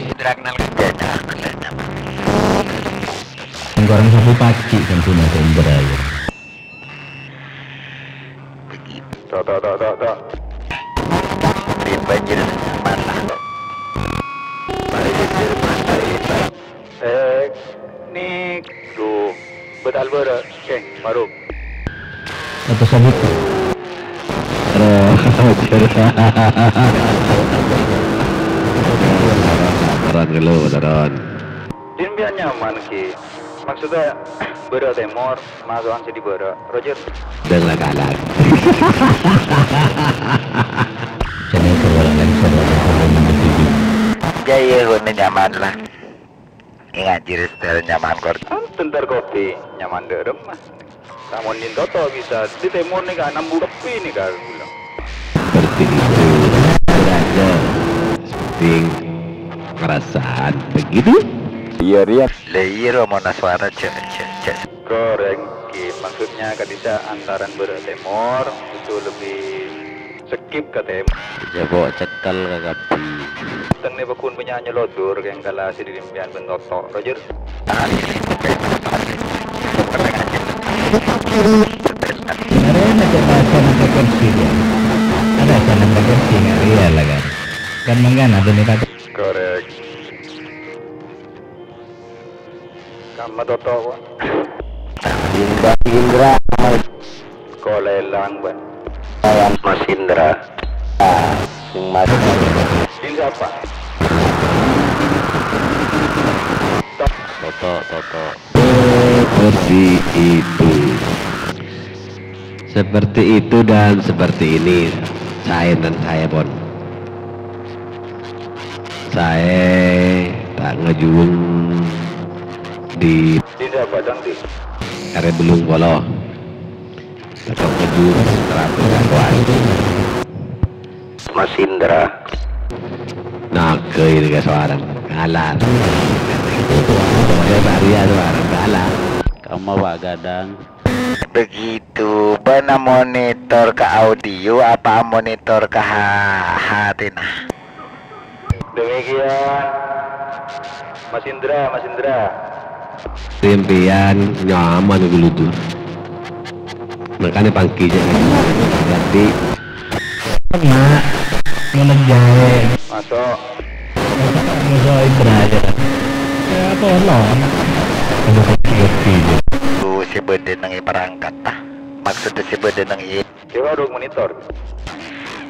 Neng korang sabu paci kan punya sumber aja. Tok, tok, tok, tok, tok. Di banjir mana? Banjir mana? Eh, ni, duh, betal bere, Keng, maruf. Atau sabit. Taron, taron, taron, taron. Din biar nyaman, Ki. Maksudnya, bere temor, maso'an sè dibârâ'. Roger. Dâng la kalak. Jârèya ghâbây lèngsor, ghâbây lèngsor. Jâ, iyâ, ghun nyaman la. Ènga' jârèya sèdhâjâna nyaman, kor. Kan bentar kopi, nyaman dâ' remma. Lamon din toto bisa, di temor nèka nambu kopi nèka ghulâ. Seperti itu. Raja. Sing perasaan begitu? Iyâ, Rian. La iyâ, ro, mona suara, cè', cè', cè'. Korèng, Ki. Maksudnya, ka'dissa' antaran bârâ' temor, itu lebih sekip ka temor. Jâ' po' cèkèl ka kabbhi. Tèngnè paggun bânnya' nyelodor, kèng kala sè didimpiyan bân toto'. Roger. Karena cè' bahasa nang kursi dia. Ada bahasa nang kursi, nggak real lah kan. Kan mangkana bânnè tako'. Korèng. Kamma toto', Pak. Indra, Indra. Kolèlang, Pak. Mas Indra. Ah, Mas. Indra apa? Toto', toto'. Seperti itu. Seperti itu dan seperti ini. Saè dan saè pon. Saè ta' ngajhuwâng di Dinda Padang, Di. Arè bellung polo. Tetep ngajhuwâng seratus ribuan. Mas Indra. Naga ini ke suara. Kalah. Suara Maria suara. Kalah. Kamma, Pak Gadang. Begitu, bâ'na monitor ka audio apa monitor ka ha-, hatèna? Demikian, Mas Indra, Mas Indra. Sampèyan nyaman ghâllu, Du. Mangkana panggi jâ' ganti. Kena, ngono jârèya. Masuk. Masuk Indra aja. Ya, tolong. Aduh, kaki-kaki aja. Lu sè bâdâ neng è perangkat, tah. Maksudnya sè bâdâ neng è. Coba dong monitor.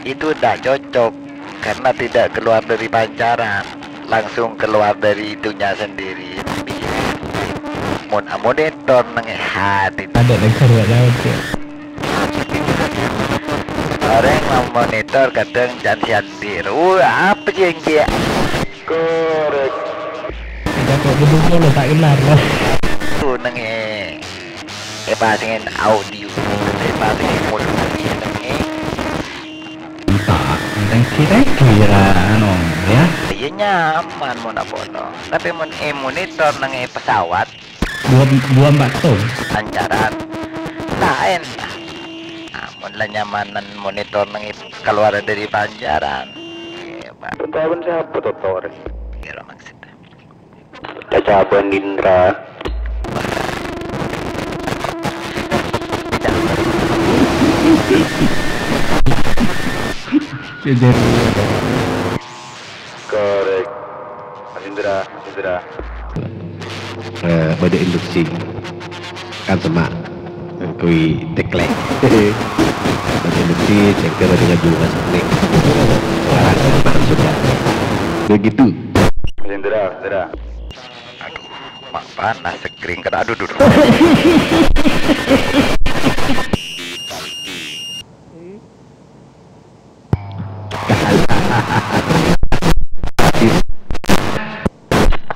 Itu tidak cocok, karena tidak keluar dari pancaran. Langsung keluar dari itunya sendiri. Mon amonitor neng è hati. Ada lagi seru aja, oke. Orèng mamonitor kadhâng can-, can-, dir. Wah, apa sih yang dia? Korèk. Tidak kok gedung lo tak kelar. Tuh, neng è, è pasèngèn audio, è pasèngèn mulai, neng è. Entah, thank you, thank you ya, anu, ya. Iya nyaman mon apa no. Tapi mon è monitor neng è pesawat, Dua, dua empat ton. Pancaran. Laèn. Amun la nyamanan monitor neng kalowar dâri pancaran. Iyâ, Pak. Pentahapan siapa, Totor? Kira maksudnya. Cacaban Indra. Jadi. Korèk. Mas Indra, Mas Indra. Eh, bâdâ induksi. Kan sema. Kuwi teklek. Bâdâ induksi, sehingga bâdâ ngajhu Mas Ning. Sekarang sema sudah. Begitu. Mas Indra, Mas Indra. Aduh, mak panas sekring kena. Aduh, duh, duh.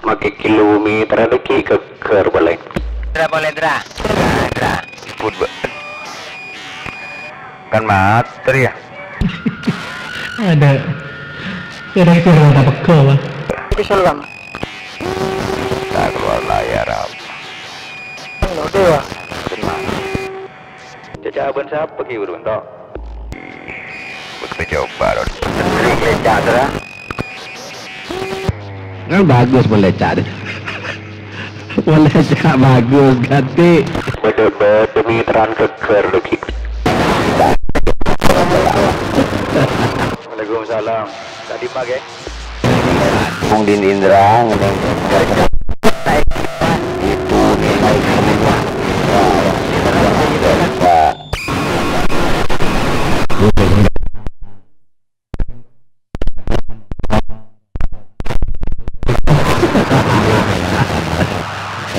Makè kilometer lagi ke Kerbalik. Dra, boleh, Dra. Dra, Dra. Pun, Mbak. Kan mater, ya? Ada. Kira-kira ada pegel, Pak. Itu salam. Tak keluar layar, apa? Halo, Dewa. Terima. Ca'na bân sapa ghi' buru ento'? Bâkto coba, Ron. Sering lecak, Tra. Kan bagus mon lecak. Mon lecak bagus, ganti. Bâdâ, bâdâ miteran geggher lagi. Waalaikumsalam. Tadi make. Pung Din Indra ngeneng.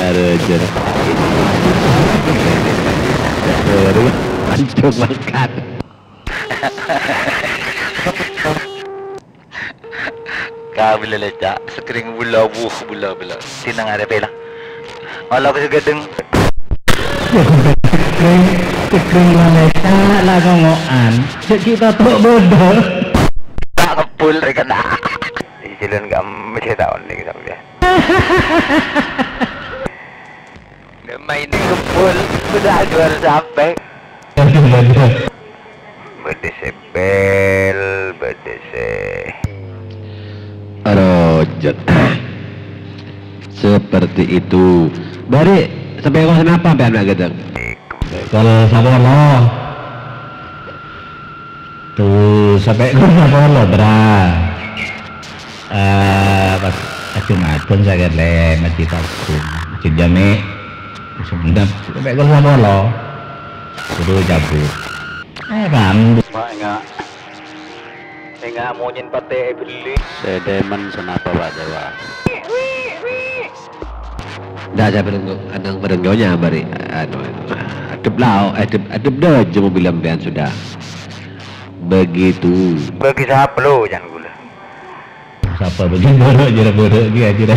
Aduh, Jun. Sorry, pancung mangkat. Ka bilâ lecak, sekring bulâ, wuh, bulâ, bulâ. Tinang arè pèla. Ola ka segadeng. Sekring, sekring la lecak, la ngongo'an. Cè' kita tok bodoh. Tak ngebul rè kena. Di jalan kamu saya tahu nih sampai. Main ngebul, udah jual sampai. Bâdâ sè bel, bâdâ sè rojot. Seperti itu. Bâri', sampè' kol napa sampèyan, Pak Gendeng? Kol sapolo. Tuh, sampè' kol sapolo, Bra. Eh, pas ajung-ajung sakèt lè, masjid agung. Masjid Jami'. Sendap, sampè' kol sapolo. Kudu cabut. Eh, rambu. Ma' enga'. Enga' monyèn patè èbelli. Sè dâmen sanapa, Pak Dewa? Ndak, saya berenggo-, nang berenggonya, bari, anu, adep lao, adep, adep dâjâ mobil sampèyan sudah. Begitu. Bagi sapa lo, can gula? Sapa bagi boro', jara boro' ghi ajira.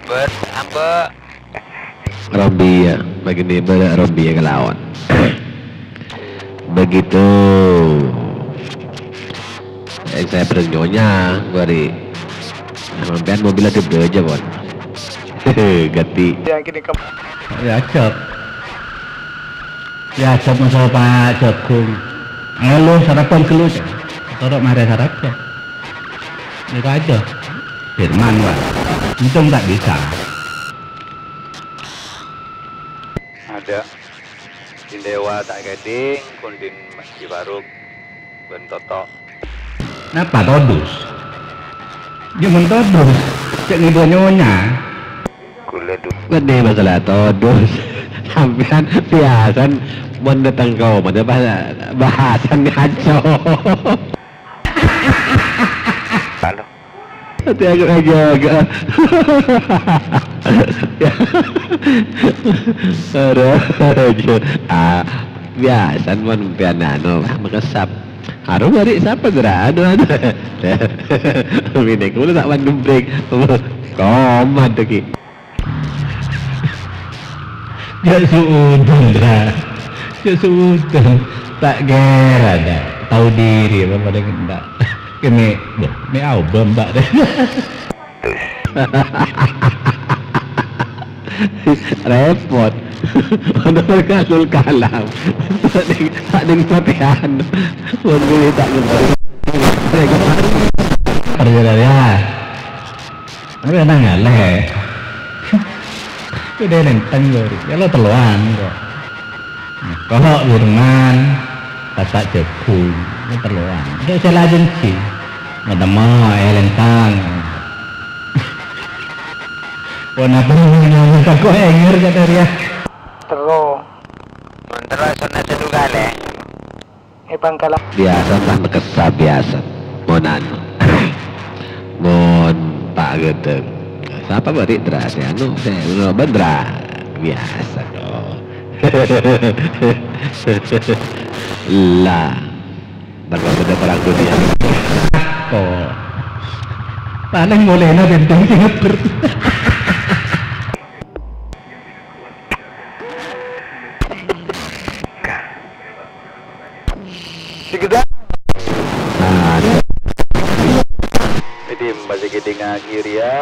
Bos, ambo. Rombiya, begini bârâ' rombiya kalaon. Begitu. Yang saya bâreng nyonya, bari. Sampèyan mobil adep dâjâ, Bon. Ganti. Ya, gini, kamu. Ya, ajab. Ya, ajab masalah Pak Jagung. Ayo, lo sarapan dulu, Cak. Toro' marè sarapan. Nèka aja. Firman, Pak. Untung tak bisa. Ada. Dindewa tak kèdhing, kondin Mas Ki Faruk, bân Toto. Napa todus? Ya, mon todus, cè' ngèdhâ nyonya. Kulâ du- Bânnè masalah todus. Sampèyan biasan mon dâteng ka omah, bâ-, bhâsana ngaco. Halo. Ati aku aja agak. Aduh, aduh. Ah, biasa mon pian anu, ah, makesap. Aro bari sapa, Dra? Anu, anu. Bini kula tak wan gebrek. Komat iki. Jhâ' su'udon, Ra. Jhâ' su'udon. Ta' kèra, Ra. Tao dhiri apa palèng enḍâ'. Kènè', bâh, mè' aobâ, Mbak. Repot. Ono ngalul kalam. Tak deng, tak deng sampèyan. Wong kuwi tak ngerti. Perjalanan ya. Arè nang ngalè. Udah nenteng lho, ya lo telloan kok. Kok Firman, Tata Jagung, ini telloan. Udah saya lajeng sih. Ketemu, eh, lentang. Pon apa namanya? Kok enger kata dia? Terus. Terus sana satu kali. È Bangkalan. Biasa, Pak, nekessa biasa. Mon anu. Mon Pak Gedeng. Sapa bari, Dra? Sè anu, sè anu, Bendra. Biasa, kok. Lah. Bendra, bendra perang dunia. Kok. Paling mulai na benteng Singapura. Sè gedhâ. Dhâddhi, masè kèdhingngaghi rèya.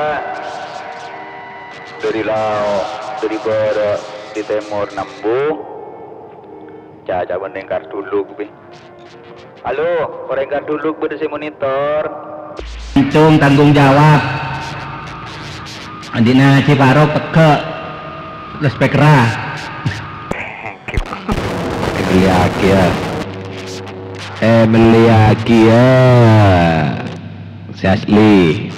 Dhâri lao', dhâri bârâ'. Di Tèmor Nambu. Ca'-ca' bânnè Karduluk, bi. Halo, orèng Karduluk bâdâ sè monitor. Encong tanggung jawab. Andi'na Ciparok pegghâ'. Respek ra. Mellèyaghi, ya. Eh, mellèyaghi, ya. Sè asli.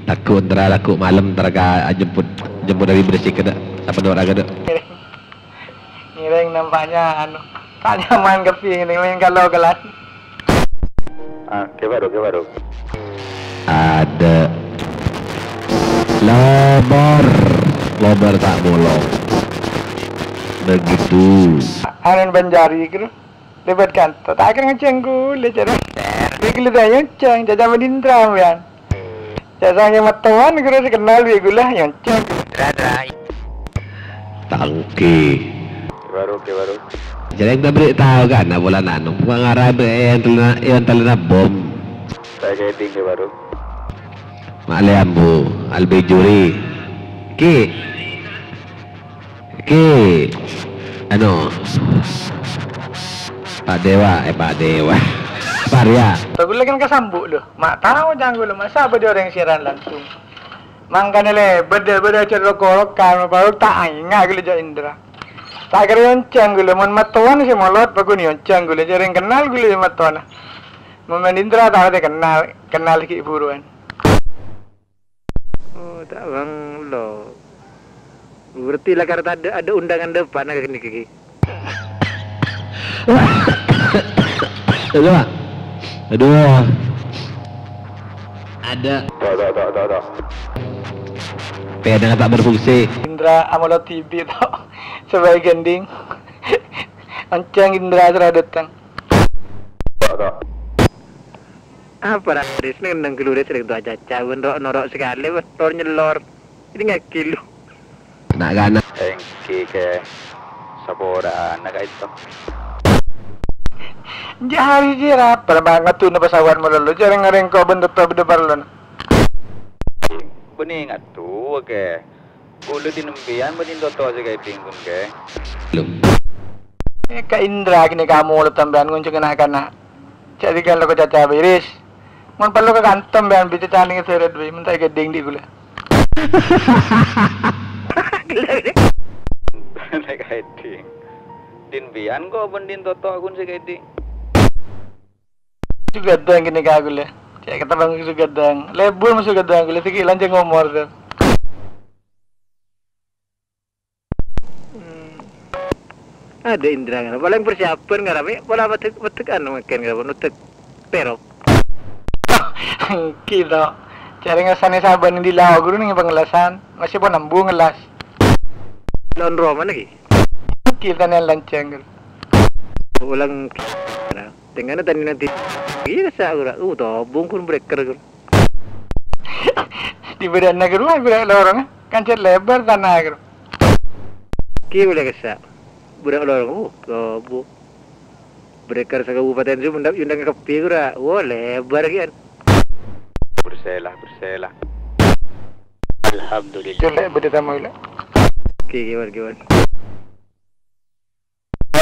Lagghu' entara, lagghu' malem, entara ka jemput, jemput dâri Bresik, kadâ'. Sampè' nora', kadâ'. Ngèrèng nampaknya, anu, ta' nyaman kabbhi ngèrèng, laèn kalo kelan. Ah, ghi' bhuru, ghi' bhuru. Adâ'. Lobâr. Lobâr ta' molong. Begitu. Anu, Banjari, gitu. Lèbât kanto, ta' kèra ngoncang ghulâ, jârèya. Ghulâ ta' ngoncang, jâ' jâ' Indra, sampèyan. Jâ' saking mattowan, ghulâ sè kennal bi' ghulâ, ngoncang. Tangke. Baru, ke baru. Jârèya ta' berri' tao, kan, nah, polana anu, pangara be-, èntelna, èntelna bom. Saya kèdhing, ke baru. Ma'lè ambu, albijuri. Ki. Ki, anu, Pak Dewa, eh, Pak Dewa, Pak Arya. Ghulâ kan kasambu', lho. Ma' tao, ca'na ghulâ, masa' bâdâ orèng siaran langsung. Mangkana lè, bâdâ, bâdâ cerro kolokan, baru ta' enga' ghulâ jâ' Indra. Ta' kèra ngoncang ghulâ, mon mattowan sè molot, paghun ngoncang ghulâ, jârèya kennal ghulâ mattowana. Mon Indra tao tè kennal, kennal ghi' buruan. Oh, ta' bang lo. Berarti la karena ada, ada undangan depan ka kene iki. Aduh, Pak. Aduh. Ada. Tok, tok, tok, tok, tok. P N L tak berfungsi. Indra amolot dhibi', tok. Sebagai gending. Oncang Indra sera datang. Tok, tok. Apa ra, Ris? Neng, neng ghâllu, Ris, rèng towa caca, bân ro'-noro' sakalè, bân tor nyellor. Ini ngakil lu. Nak-kana. Engki ke saporana ka'dinto. Jâ' hari jâ' ra, parlo ngadduna pesawat malolo, jârèya ngarèng ko' bân totto' bâdâ parlona. Bânnè ngaddhu, ke. Ghulâ dhin empèyan bânnè totto' sè kèdhing, ghun, ke. Belum. Eh, ka Indra kènè' kamu lo sampèyan ngonjhungi na'-kana'. Jâ' dhika lo ka caca bâi, Ris. Mon parlo ka kanto sampèyan bi' caca nèng sèrèt bâi, mon ta' èkèdhing dhi' ghulâ. Nek kèdhing. Dhin empèyan ko' bân dhin totto' ghun sè kèdhing. Sugadang kènè' ka ghulâ. Cè' katembhâng sugadang. Lebur ma' sugadang ghulâ, sè ghi' lanjhâng omor, to. Hmm. Ada Indra ngara. Paling persiapan ngara, Mi. Pola metek, metek anu mungkin ngara, nutek terop. Gitu. Jârèya ngasana saban di lao ghuru neng pangelasan. Masih pon ambu ngelas. Lawan Roma lagi. Kita neng lanceng. Ulang. Dengan tadi nanti. Iya, sa' ora. Uh, tobung pun breaker. Di bâdâna ghâruwa, ghâruwa lorong, kan cè' lèbâr tana ghâruwa. Ki boleh kessa'. Bâdâ lorong, oh, gobo. Breaker sakabupaten sè undang, undang kabbhi ghâruwa. Wo, lèbâr kiyan. Bersela, bersela. Alhamdulillah. Cè' lè' bâdâ tamoy lè'. Ki, kiwan, kiwan.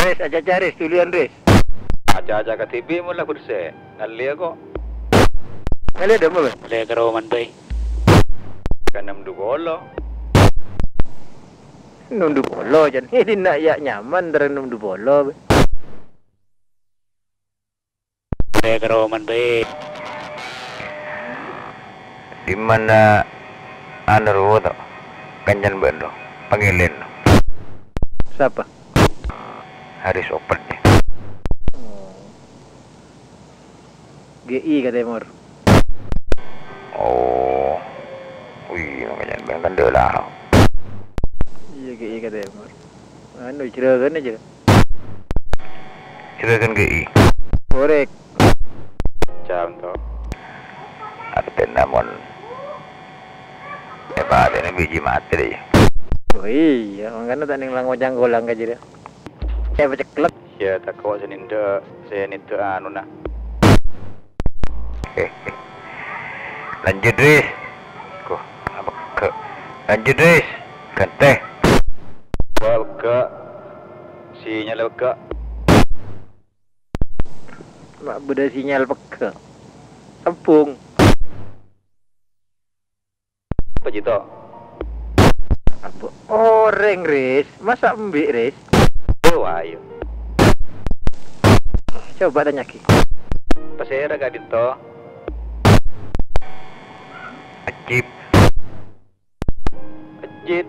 Ris, aca-aca, Ris, tulian, Ris. Aca-aca kadhibi' mola bersè. Ngallè ko'. Ngallè dâ' mola. Lè' ka roman bhâi. Ka nem du polo. Nem du polo, jân. Ini nak ya nyaman, terus nem du polo, bhâi. Bhâi ka roman bhâi. Dimana anu ro to? Kancan bân ro. Pangèlèn ro. Sapa? Haris Open ya. Oh. G I ka tèmor. Oh. Wih, makanya bân kan dâ' lah. Iya, G I ka tèmor. Anu, Juragan aja. Juragan G I. Korek. Jam to. Artèna mon èpatèna biji matè dâ' iyâ. Oh iya, mangkana ta' nèng lang-ocang golang ka jârèya. Saya peceklek. Iyâ, tako' sè nèndhâ', sè nèndhâ' anuna. Eh, eh. Lanjut, Ris. Koh, apa ke? Lanjut, Ris. Gantè. Wah, lega, Pegghâ'. Ma' bâdâ sinyal pegghâ'. Sambung. Apa, Jito? Apa orèng, Ris? Masa embi', Ris? Oh, ayo. Coba tanya'aghi. Pasèra ka'dinto? Ejjit. Ejjit.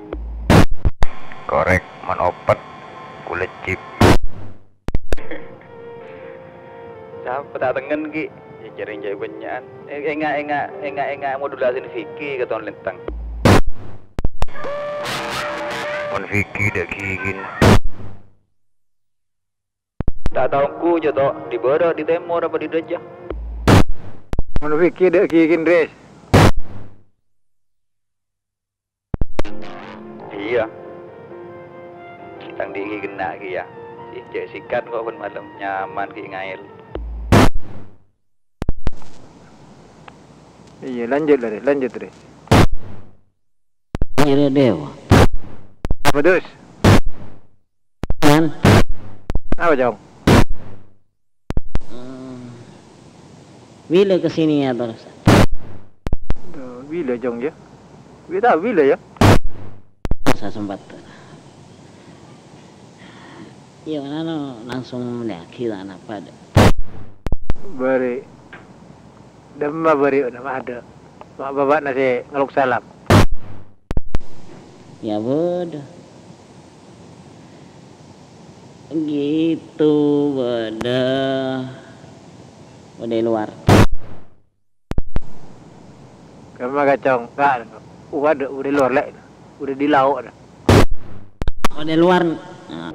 Korèk, mon opet, kulâ ejjit. Sapa ta' tengngen, Ki? Ya, jhâreng jhâ' bânnya'an. Eh, enga', enga', enga', enga' modulasin Vicky ka ton lentang. Mon Vicky dâ' ghighina. Ta' tao ongghu, Jito, di bârâ', di tèmor, apa di dâjâ? Mon Vicky dâ' ghighina, Ris. Iyâ. Tang dinggi genna' kèya. Cè' sikat kok bân malem nyaman ghi' ngaèl. Iyâ, lanjut la, Ris, lanjut, Ris. Iyâ, Dewa. Apa, Dus? Man. Apa, Cong? Hmm. Bilâ kesini ya, Tor? Duh, bilâ, Cong, ya? Bilâ, bilâ, ya? Masa sempat. Iya, anu, langsung mendaki lah, napa ada? Bari. Dâmma bari, nama ada. Mak bapakna sè ngelok salam. Ya, bodoh. Gitu, bâdâ. Bâdâ è lowar. Kemma kacong, enggak, udah, udah è lowar, Lè'. Udah di laut, dah. Bâdâ è lowar. Nah,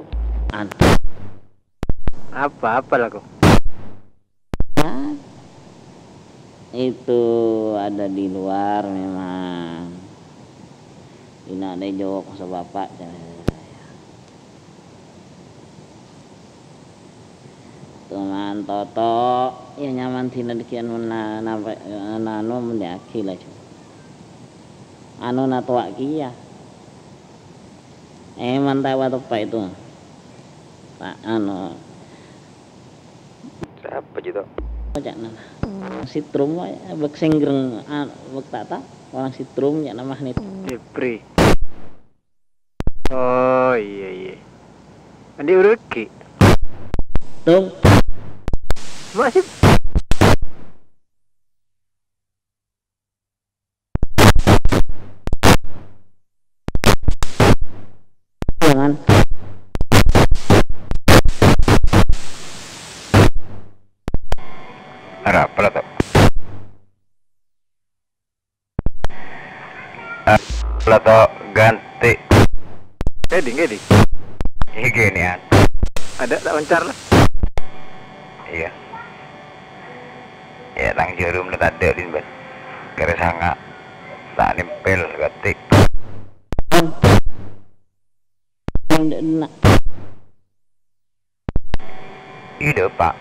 ant-, apa, apa lagu? Hah? Itu ada di luar memang. Ina' dâ' jhâ' kosong bapa', cara saya. Cuman toto, ya nyaman sina dâggi' anu na-, nampa-, na-, anu, mendaki lah, cu. Anu na towa' kèya. Eh, mantap atau apa itu? Tak, anu. Sapa, Jito? Ca'na. Sètrum, wae, bâk sènggreng, a-, bâk tata, orang sètrum, ca'na magnet. Jepri. Oh, iya, iya. Andi' urut, Ki? Tung. Masih. Jangan. Arapa la, Tok? Lato ganti. Kèdhing, kèdhing. Iki niat. Ada tak mencar lah. Iya. Ya, tang jarum na tadâ' din, Bal. Kere sanga. Tak nempel, ganti. Yang dek nak. Iya, Pak.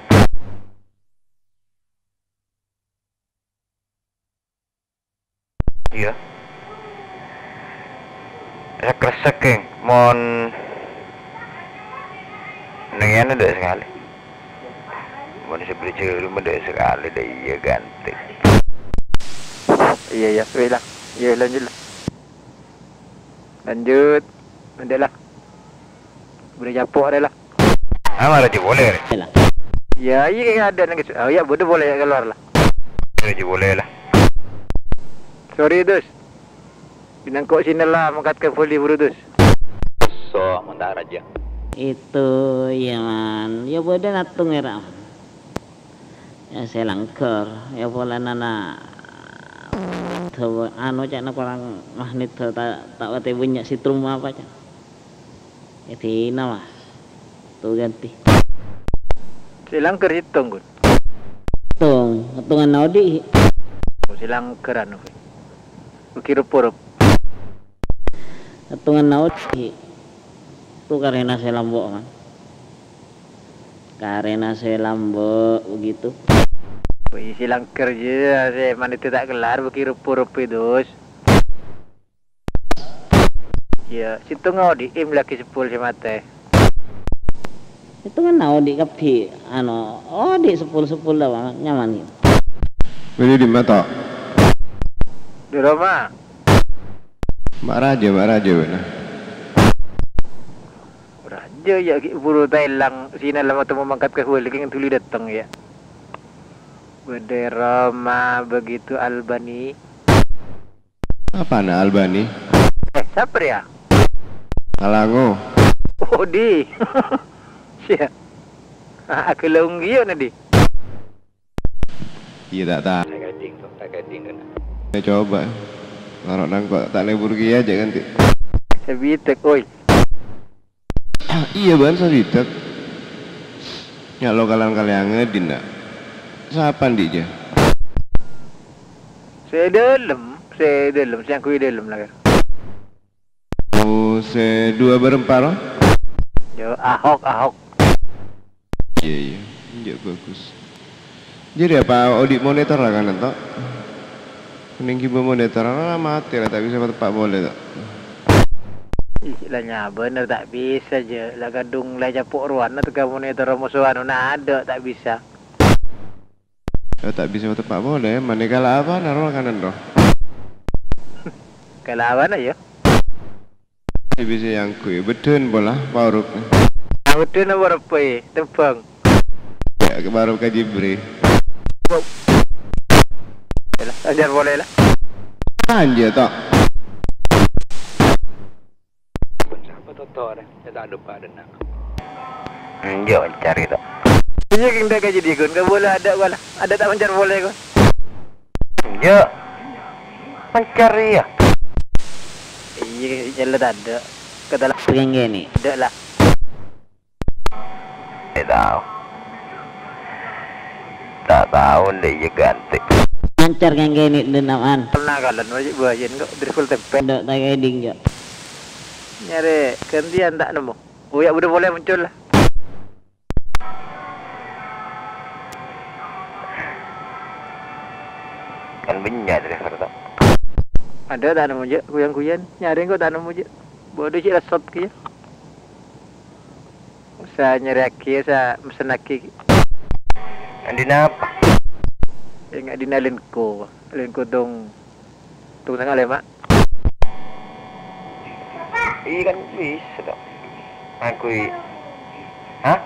Iya. Kresek-kresek, Keng. Mon neng iyana ndak sakali. Mon sebelum jarum ndak sakali, dah iya ganti. Iya, iya, weh lah. Iya, lanjut lah. Lanjut. Ndak lah. Boleh nyapo ada lah. Ah, malah aja boleh, Rek. Iya. Ya, iya, kayak ada nangis. Oh, iya, bodoh boleh ya keluar lah. Aja boleh lah. Sorry, Dus. Binangko sini lah, mangkat ke Bali, buru, Dus. So, mentara aja. Itu, iya, man. Ya, bodoh natung, ya, Ram. Ya, sè langghâr. Ya, polana na-, anu, ca'na korang magnet, ta', ta' patè bânnya' sètrum apa, ca'. Ya, dina, Mas. Tu ganti. Sè langghâr sèttong, Gun. Sèttong, sèttongan odi'. Oh, sè langghâr anu, Gun. Bagi rup-rup. Sèttongan odi'. Tu karena sè lambâ', man. Karena sè lambâ' begitu. Wih, sè langghâr jâ, sè man itu ta' kellar, bagi rup-rup, Dus. Iya, sèttongan odi' im lagi sepul sè matè. Tengah na odi' kabbhi, ano, odi' sepul-sepul la, Bang, nyaman, gitu. Bâdâ è dimma, To'? Di roma. Ma' rajâ, ma' rajâ, bâ'na. Rajâ, ya, ghi' buru ta' èlang, sina la matemu mangkat ka Huwali, kèng dhuli dâteng, ya. Bâdâ è roma begitu Albani. Apana Albani? Eh, sapa rèya? Alango. Odi'. Siya. Ah, aghellâ' ongghi, ya, Nadi? Iyâ, ta', ta'. Ta' kèdhing, kok, ta' kèdhing, kan. Ya, coba. Loro nangko' ta' lebur kèya jhâ' nganti. Sabidek, oi. Iyâ, bân sabidek. Nya' lokalan kalèyangnga dinna'. Sapa andi' jâ? Sè dâlem, sè dâlem, sè angghuy dâlem la, Kar. Oh, sè duwâ' bârâmpa, ro? Yo, Ahok, Ahok. Iyâ, iyâ. Enjâ' bhâghus. Jârèya apa odi' monitor la kan, To'? Mending ghibâ monitor, la matè la, ta' bisa mateppa' polè, To'. Ih, la nya bhender ta' bisa, jâ'. La kadhung la ècapo' rowana tèghâ monitor moso anona adâ', ta' bisa. Eh, ta' bisa mateppa' polè, manè kala apana ro kanan ro? Kala apana, ya? Bisa èangghuy, bâddhân pola, paoruk. Ah, bâddhân apa rebbhâ, tembhâng? Ya, ke paoruk ka Jibri. Wow. Yalah, ajar polè, la. Lanjut, To'. Bân sapa, To', To', rè? Sè ta' dâpa' dâ' enna'. Enjâ' mencari, To'. Iyâ, kèng dâ' kajâdiyân, ghun, kabâlâ adâ', wala. Adâ' ta' mencar polè, ghun. Enjâ'. Mencari, ya? Iyâ, nyella tadâ'. Kata la-, Pengen gini. Adâ', la. Ta' tao. Ta' tao, ndè' iyâ ghântè. Lancar ngèngghènè dendam, an. Pernah kalan, wajib bahagian kok, drivel tempe. Ndok ta' kèdhing, jâ'. Nyarè ghântèyan ta' nemmo. Uya' bâdâ polè muncul, la. Kan bânnya' driver, to'. Adâ' ta' nemmo, jâ'. Ghuyan-ghuyan. Nyarè kok ta' nemmo, jâ'. Bâdâ cè' lessot kèya. Sa nyarèyaghi, sa mesennaghi. Andi'na apa? Enga' dina Lenco. Lenco tong, tong sanga' lèma'. Iyâ kan bisa, to'. Angghuy. Hah?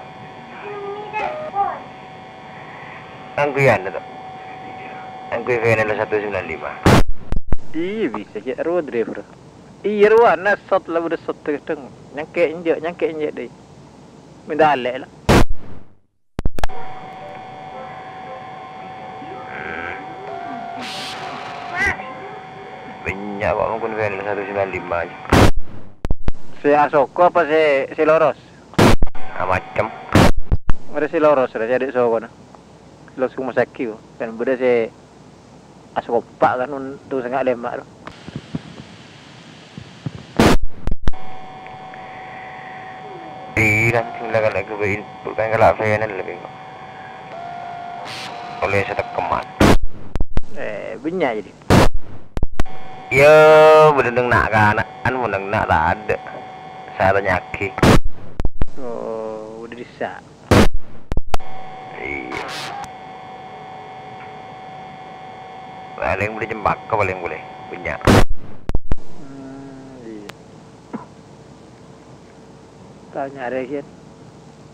Angghuy anu, to'. Angghuy Venelo satu sembilan lima. Iyâ bisa, cè' rowa driver. Iyâ, rowana sot la bâdâ sot kadhâng. Nyangkè' enjâ', nyangkè' enjâ' dâi. Mènta alè' la. Bânnya' kok mangkon Venelo satu sembilan lima jâ. Sè asoko apa sè, sè loros? Ah, macem. Arè sè loros, arè sè adâ' sokona. Loros rumah sakit kok. Kan bâdâ sè Asopa' kan un-, tong sanga' lèma' ro. Iyâ, kan, sè la kan ghâbây input kan kala' final lè, Beng. Ollè satekkeman. Eh, bânnya' jadi. Iyâ, bâdâ neng na'-kana', mon neng na' tadâ'. Sè atanya'aghi. Oh, bâdâ dissa'. Iyâ. Palèng bâdâ cempaka palèng polè. Bânnya'. Hmm, iyâ. Tanya arè, Ken.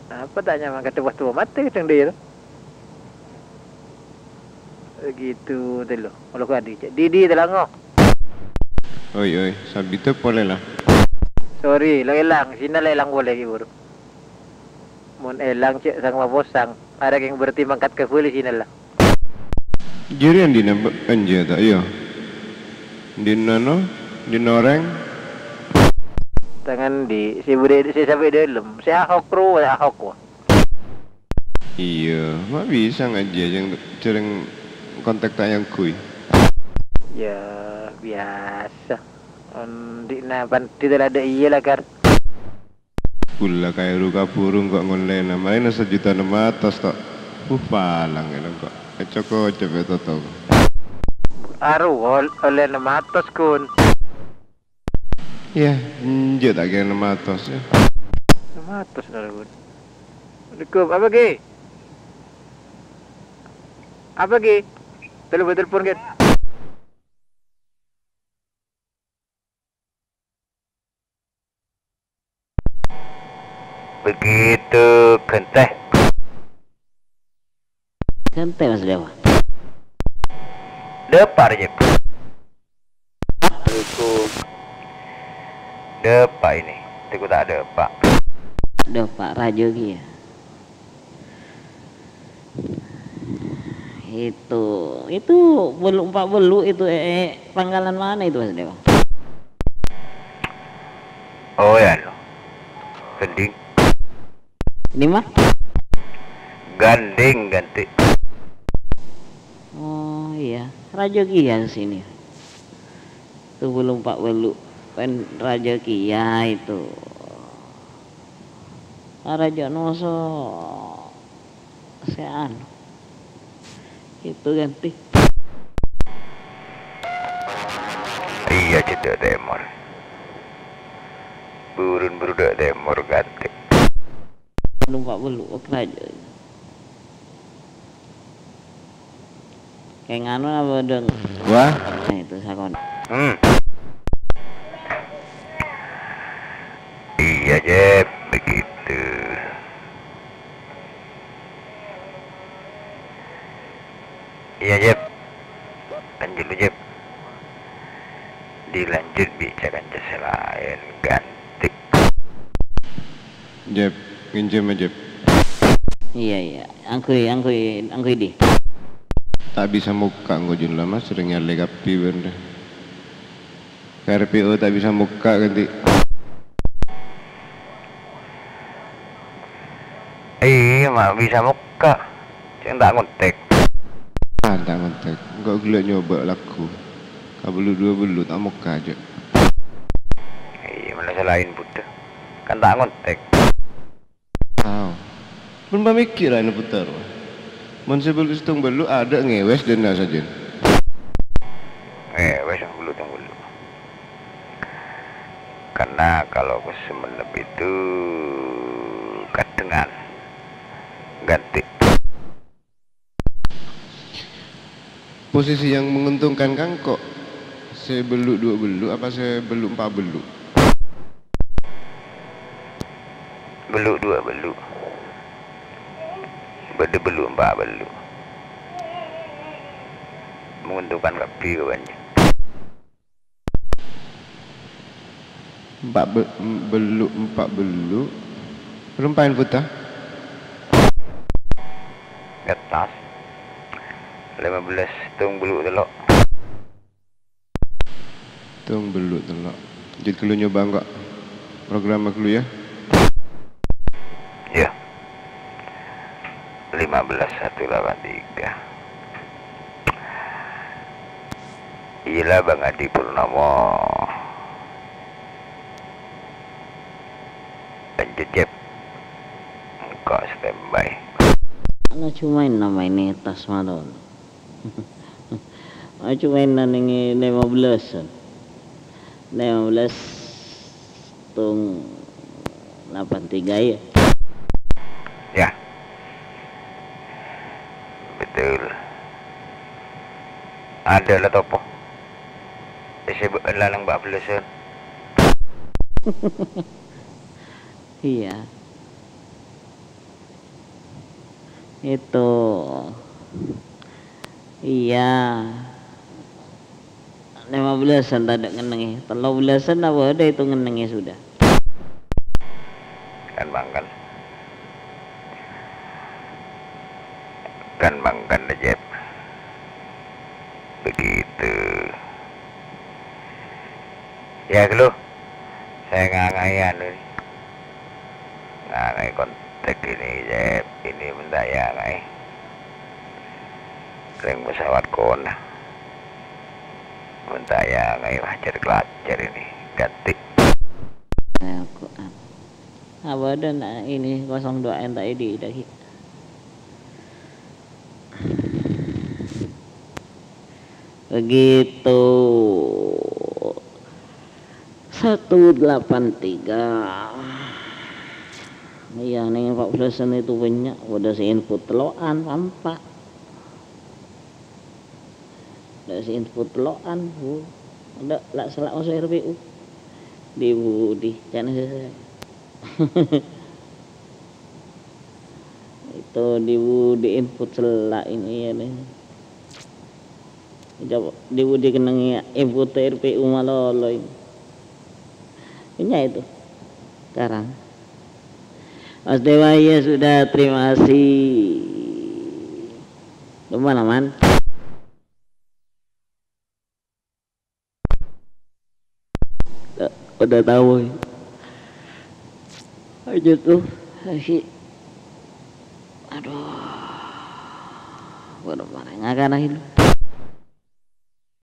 Apa tanya mangkat wah tua mati kadhâng dâ' iyâ, to? Gitu, tello. Kalau gua di, di, di, telango. Oi, oi, sabidek polè, la. Sorry, lo èlang. Sina lo èlang polè, ghi, buru. Mon èlang cè' sang maposang, arè kèng berarti mangkat ka Bali sina la. Jârèya andi'na, Mbak? Enjâ' ta', iyâ. Andi'na, no? Andi'na orèng? Tangan di, sè budi, sè sampè' dâlem, sè Ahok ro, sè Ahok wa. Iyâ, ma' bisa ngajhi jhâng, jhârâng kontak ta' èyangghuy. Yâ, biyasa. Andi'na pandhi tadâ' iyâ la, Kar. Ghulâ kaèro kabhuru engko' ngollèna, marèna sajuta nem atos, to'. Uh, palang èno engko'. Èco-koco bâ' Toto. Arowa ollè nem atos, Gun. Yâ, enjâ' ta' kèra nem atos, yâ. Nem atos, nara, Gun. Assalamualaikum. Apa, Ki? Apa, Ki? Telepon, telepon, Ki. Begitu gantè. Gantè, Mas Dewa. Dâpa', Rajab. Assalamualaikum. Dâpa' ini. Teku ta' dâpa'. Dâpa' rajâ kèya. Itu, itu bellu' empa' bellu' itu, eh, eh, pangkalan mana itu, Mas Dewa? Oh, ya, no. Gending. Ini mah? Gandeng, ganti. Oh, iya. Rajâ kèya sini. Itu bellu' empa' bellu'. Pen rajâ kèya itu. Ara jhâ' noso' sè anu. Itu ganti. Iyâ, cè' dâ' tèmor. Burun buru dâ' tèmor ganti. Numpa' bellu' ka rajâ. Kèng anu apa dong? Wah. Nah, itu sakon. Hmm. Iya, Jep, begitu. Iya, Jep. Lanjut lu, Jep. Dilanjut bi' ca-kanca sè laèn, ganti. Jep, ngènjhâm, Jep. Iya, iya. Angghuy, angghuy, angghuy, Di. Ta' bisa mokka' engko' jhân la, Mas, sèrèng nyalè kabbhi bân. K R P O ta' bisa mokka', ganti. Iyâ, ma' bisa mokka'. Cè' ta' ngontèk. Ah, ta' ngontèk. Engko' ghellâ' nyobâ lagghu. Ka bellu' dua bellu' ta' mokka' jhâ'. Iyâ, mala sè laèn budhâ. Kan ta' ngontèk. Tao. Mon pamèkkèr aèna puter. Mon sè bellu' sèttong bellu' adâ' ngèwès dâna sajân. Ngèwès bellu' tong bellu'. Karena kalau ke Sumenep itu kadengan ganti. Posisi yang menguntungkan kan kok sè bellu' dua bellu' apa sè bellu' empa' bellu'? Bellu' dua bellu'. Bâdâ bellu' empa' bellu'. Menguntungkan kabbhi ka bânnya. Empa' be-, em-, bellu', empa' bellu'. Rompaèn puta. Kertas. Lima belas tong bellu' tello'. Tong bellu' tello'. Jhât ghâllu nyoba engko'. Program ghâllu, ya. Ya. Lima belas satu delapan tiga. Iyâlah Bang Adi Purnomo. Lanjut, Jep. Engko' standby. Ana cuma nama ini tas malon. Ana cuma ini lima belas. Lima belas tong delapan tiga, ya? Ya. Betul. Adâ la topo. Sè bâ-, lanang empa' bellasan. Iya. Itu. Iya. Lima belasan tadâ' ngennengngè. Tello belasan apa adâ' itu ngennengngè sudah. Kan mangkèn. Kan mangkèn, Jep. Begitu. Ya, ghâllu. Saya ngangaè anu ni. Ngangaè kontak ini, Jep. Ini bhânta ya, ngaè. Rèng pesawat kona. Bhânta ya, ngaè, wajar kelajar ini. Ganti. Nah, aku, ah. Apa ada nak ini kosong dua N tak ini lagi. Begitu. Satu delapan tiga. Iyâ, neng empa' bellâsân itu bânnya', bâdâ sè input tello'an, pa'-empa'. Bâdâ sè input tello'an, Bu. Bâdâ la'-sella' maso' R P U. Di budi, can sè Itu di budi input sella' ini, iyâ, nih. Coba di budi kennengnga input R P U malolo ini. Iyâ itu. Sekarang. Mas Dewa, ya sudah, terima kasih. Gimana, Man? Udah tahu. Aja tuh, si. Aduh. Baru mana ngakana ini.